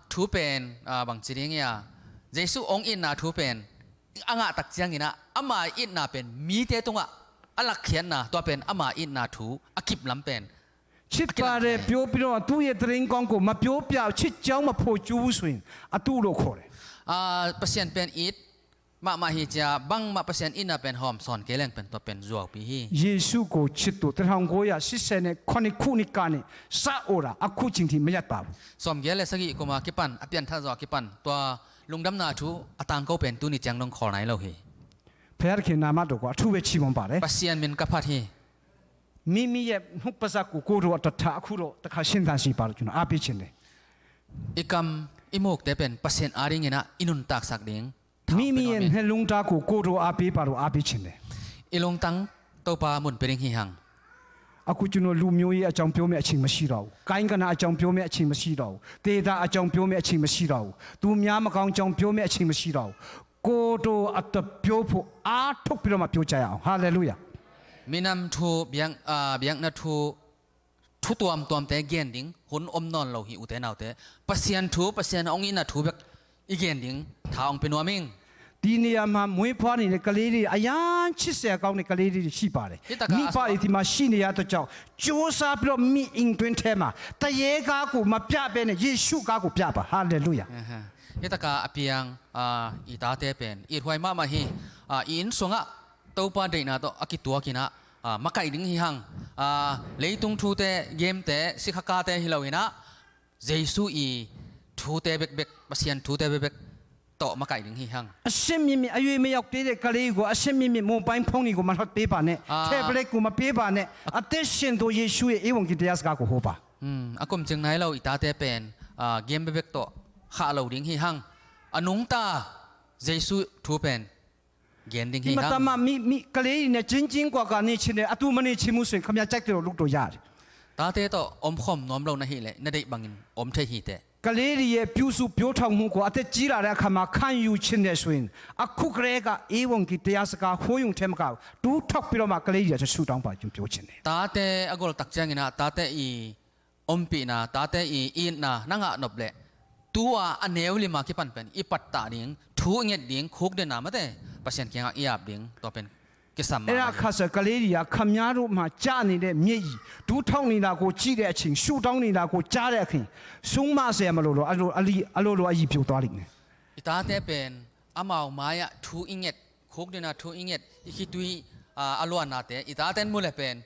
ထူးပဵၼ် ဢႃႇ ပၢင်ၸိူဝ်းၼႆႉ ယေႇသု ဢွင်ႇဢိတ်ႇၼႃႇထူးပဵၼ် ဢငႃႇတၵ်ႉၸႅင်ႈၼႆႉၼႃႇ ဢမႃႇဢိတ်ႇၼႃႇပဵၼ် မီးတႄႉတူင်ႉဢႃႇ ဢလၵ်ႉၶႅၼ်းၼႃႇ တူဝ်ပဵၼ် ဢမႃႇဢိတ်ႇၼႃႇထူး ဢၶိပ်ႇလမ်ပဵၼ်။ ချစ်ပါတယ် ပြောပြီးတော့ သူ့ရဲ့သတင်းကောင်းကို မပြောပြ၊ ချစ်ကြောင်း မဖော်ကျူးဘူးဆိုရင် အတုလို့ခေါ်တယ်။ ဢႃႇ ပသဵၼ်ႇပဵၼ်ဢိတ်ႇ မႃးမႃးႁိုဝ်ၸႃႉ ပၢင်မႃး ပသဵၼ်ႇဢိတ်ႇၼႃႇပဵၼ် ႁွမ်သွၼ်ၵႄႈလႅင်းပဵၼ် တူဝ်ပဵၼ် ယွၵ်ႇပီႇႁိုဝ်။ ယေရှုကိုချစ်သူ တစ်ထောင်ကိုးရာရှစ်ဆယ်ခုနှစ်ကနေ စအော်တာ အခုချိန်ထိ မရပ်ပါဘူး။ သွင်ႁဵင်သၢဝ်းႁႃႈၵေႃႈမႃး ၵိပ်ႉပၼ်ႇ ဢပျၢၼ်ႇထႃႈၸွႆႈ ၵိပ်ႉပၼ်ႇ တူဝ်လုင်းတမ်ႇၼႃႇထူး ဢတၢင်းၵဝ်ႇပဵၼ် တူၺ်းၼႆႉ ၸႅင်ႈၼွင်ႇ ၶေႃႈၼႆႉလႄႈႁိုဝ်။ ဖခင်နာမတော်ကို အထူးပဲချီးမွမ်းပါတယ်။ Pasian min ka phat hi. မိမိရဲ့နှုတ်ကပတ်ကို ကိုယ်တော်အတတ်တာ အခုတော့တခါ ရှင်းသန့်ရှင်းပါလို့ ကျွန်တော် အားပေးချင်တယ်။ I kam i mukte pen Pasian adingin ah i nuntaksak ding tha hong pia nuam ing. မိမိရဲ့နှလုံးသားကို ကိုယ်တော်အားပေးပါလို့ အားပေးချင်တယ်။ I lungtang Topa mun pia ding hi hang. အခုကျွန်တော် လူမျိုးရေးအကြောင်းပြောမယ့်အချိန် မရှိတော့ဘူး။ ကိုင်းကနအကြောင်းပြောမယ့်အချိန် မရှိတော့ဘူး။ ဒေသအကြောင်းပြောမယ့်အချိန် မရှိတော့ဘူး။ သူများမကောင်းအကြောင်းပြောမယ့်အချိန် မရှိတော့ဘူး။ ကိုယ်တော်အတပြောဖို့ အားထုတ်ပြီးတော့မှ ပြောကြရအောင်။ Hallelujah. Minam thu, biak, ah, biakna thu, thu tuamtuamte gen ding hun om nawn lo hi, ute naute. Pasian thu, Pasian hong itna thu bek i gen ding tha hong pia nuam ing. ဒီနေရာမှာ မွေးဖွားနေတဲ့ ကလေးတွေ အရမ်းချစ်စရာကောင်းတဲ့ ကလေးတွေ ရှိပါတယ်။ Hi taka, မိဘတွေ ဒီမှာရှိနေရတဲ့အတွက်ကြောင့် ကြိုးစားပြီးတော့ မိအိမ်တွင်းထဲမှာ သူရဲကားကို မပြဘဲနဲ့ ယေရှုကားကို ပြပါ။ Hallelujah. Aha. Hi taka a piang, ah, i tate pen i ithuai mahmah hi. Ah, i inn sungah Topa deihna tawh a kituakin ah, ah, makaih ding hi hang. Ah, leitung thute, game-te, sikhakate hi loin ah, Jesu i thute bekbek, Pasian thute bekbek tawh makaih ding hi hang. အဆင့်မြင့်မြင့် အရွယ်မရောက်သေးတဲ့ ကလေးကို အဆင့်မြင့်မြင့် မိုဘိုင်းဖုန်းတွေကို မလွှတ်ပေးပါနဲ့။ အာ။ ထက်ဘလက်ကို မပေးပါနဲ့။ အသက်ရှင်သော ယေရှုရဲ့ ဧဝံဂေလိတရားစကားကို ဟောပါ။ Hmm, a kum cing nai lo i tate pen, ah, game bekbek tawh khah lo ding hi hang. A nungta Jesu thu pen gen ding hi hang. ဒီမှာ တမ မိ မိ ကလေးတွေနဲ့ ကျဉ်းကျဉ်းကွာကွာ နေချင်တယ်။ အတူမနေချင်ဘူးဆိုရင် ခင်ဗျား ကြိုက်တယ်လို့ လုပ်လို့ရတယ်။ Tate tawh omkhawm nuam lo na hih leh, na deih bangin om thei hi teh. ကလေးတွေရဲ့ ပြုစုပျိုးထောင်မှုကို အသက်ကြီးလာတဲ့အခါမှာ ခံယူချင်တယ်ဆိုရင် အခုကတည်းက ဧဝံဂေလိတရားစကား ဟောရုံထဲမကဘူး ဒူးထောက်ပြီးတော့မှ ကလေးတွေအတွက် ဆုတောင်းပါ ကျွန် ပြောချင်တယ်။ Tate a gol tak ciangin ah, tate i ompihna, tate i itna na ngah nop leh, tu-a a neu lima kipan pen i pattah ding, thu i nget ding, khukdinna mate, Pasian kiangah i ap ding, tua pen kisam mahmah hi. အဲ့ဒါအခါဆို ကလေးတွေက ခင်ဗျားတို့မှာ ကျနေတဲ့မျက်ရည် ဒူးထောက်နေတာကို ကြည့်တဲ့အချိန် ဆုတောင်းနေတာကို ကြားတဲ့အချိန် ဆုံးမစရာမလိုတော့ အလို အလီ အလိုလို အရည်ပျော်သွားလိမ့်မယ်။ I tate pen amau mai-ah thu i nget, khukdinna thu i nget, i khitui, ah, a luannate i tate in mu leh pen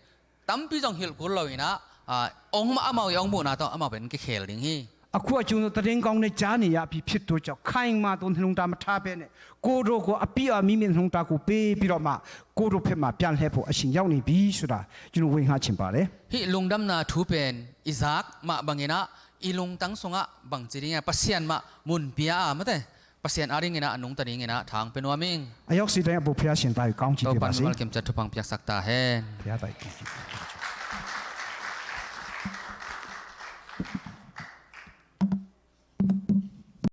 tampi zong hilh kul loin ah, ah, ong, amau i ong muhna tawh amau pen kikhel ding hi. အခုက ကျွန်တော် သတင်းကောင်းနဲ့ ကြားနေရပြီ ဖြစ်တဲ့အတွက်ကြောင့် ခိုင်မာသော နှလုံးသား မထားဘဲနဲ့ ကိုယ်တော်ကို အပြည့်အဝ မိမိနှလုံးသားကို ပေးပြီးတော့မှ ကိုယ်တော်ဘက်မှာ ပြန်လှည့်ဖို့ အချိန်ရောက်နေပြီဆိုတာ ကျွန်တော် ဝန်ခံချင်ပါတယ်။ Hih lungdamna thu pen i zak mah bangin ah, i lungtang sungah bangci ding a, Pasian mah mun pia a mate, Pasian adingin ah a nungta dingin ah tha hong pia nuam ing. အရောက်စီတိုင်း အဘို့ ဘုရားရှင် သားကို ကောင်းချီးပေးပါစေ။ Topa'n malkim ciat thupha hong piaksak ta hen. ဘုရားသခင်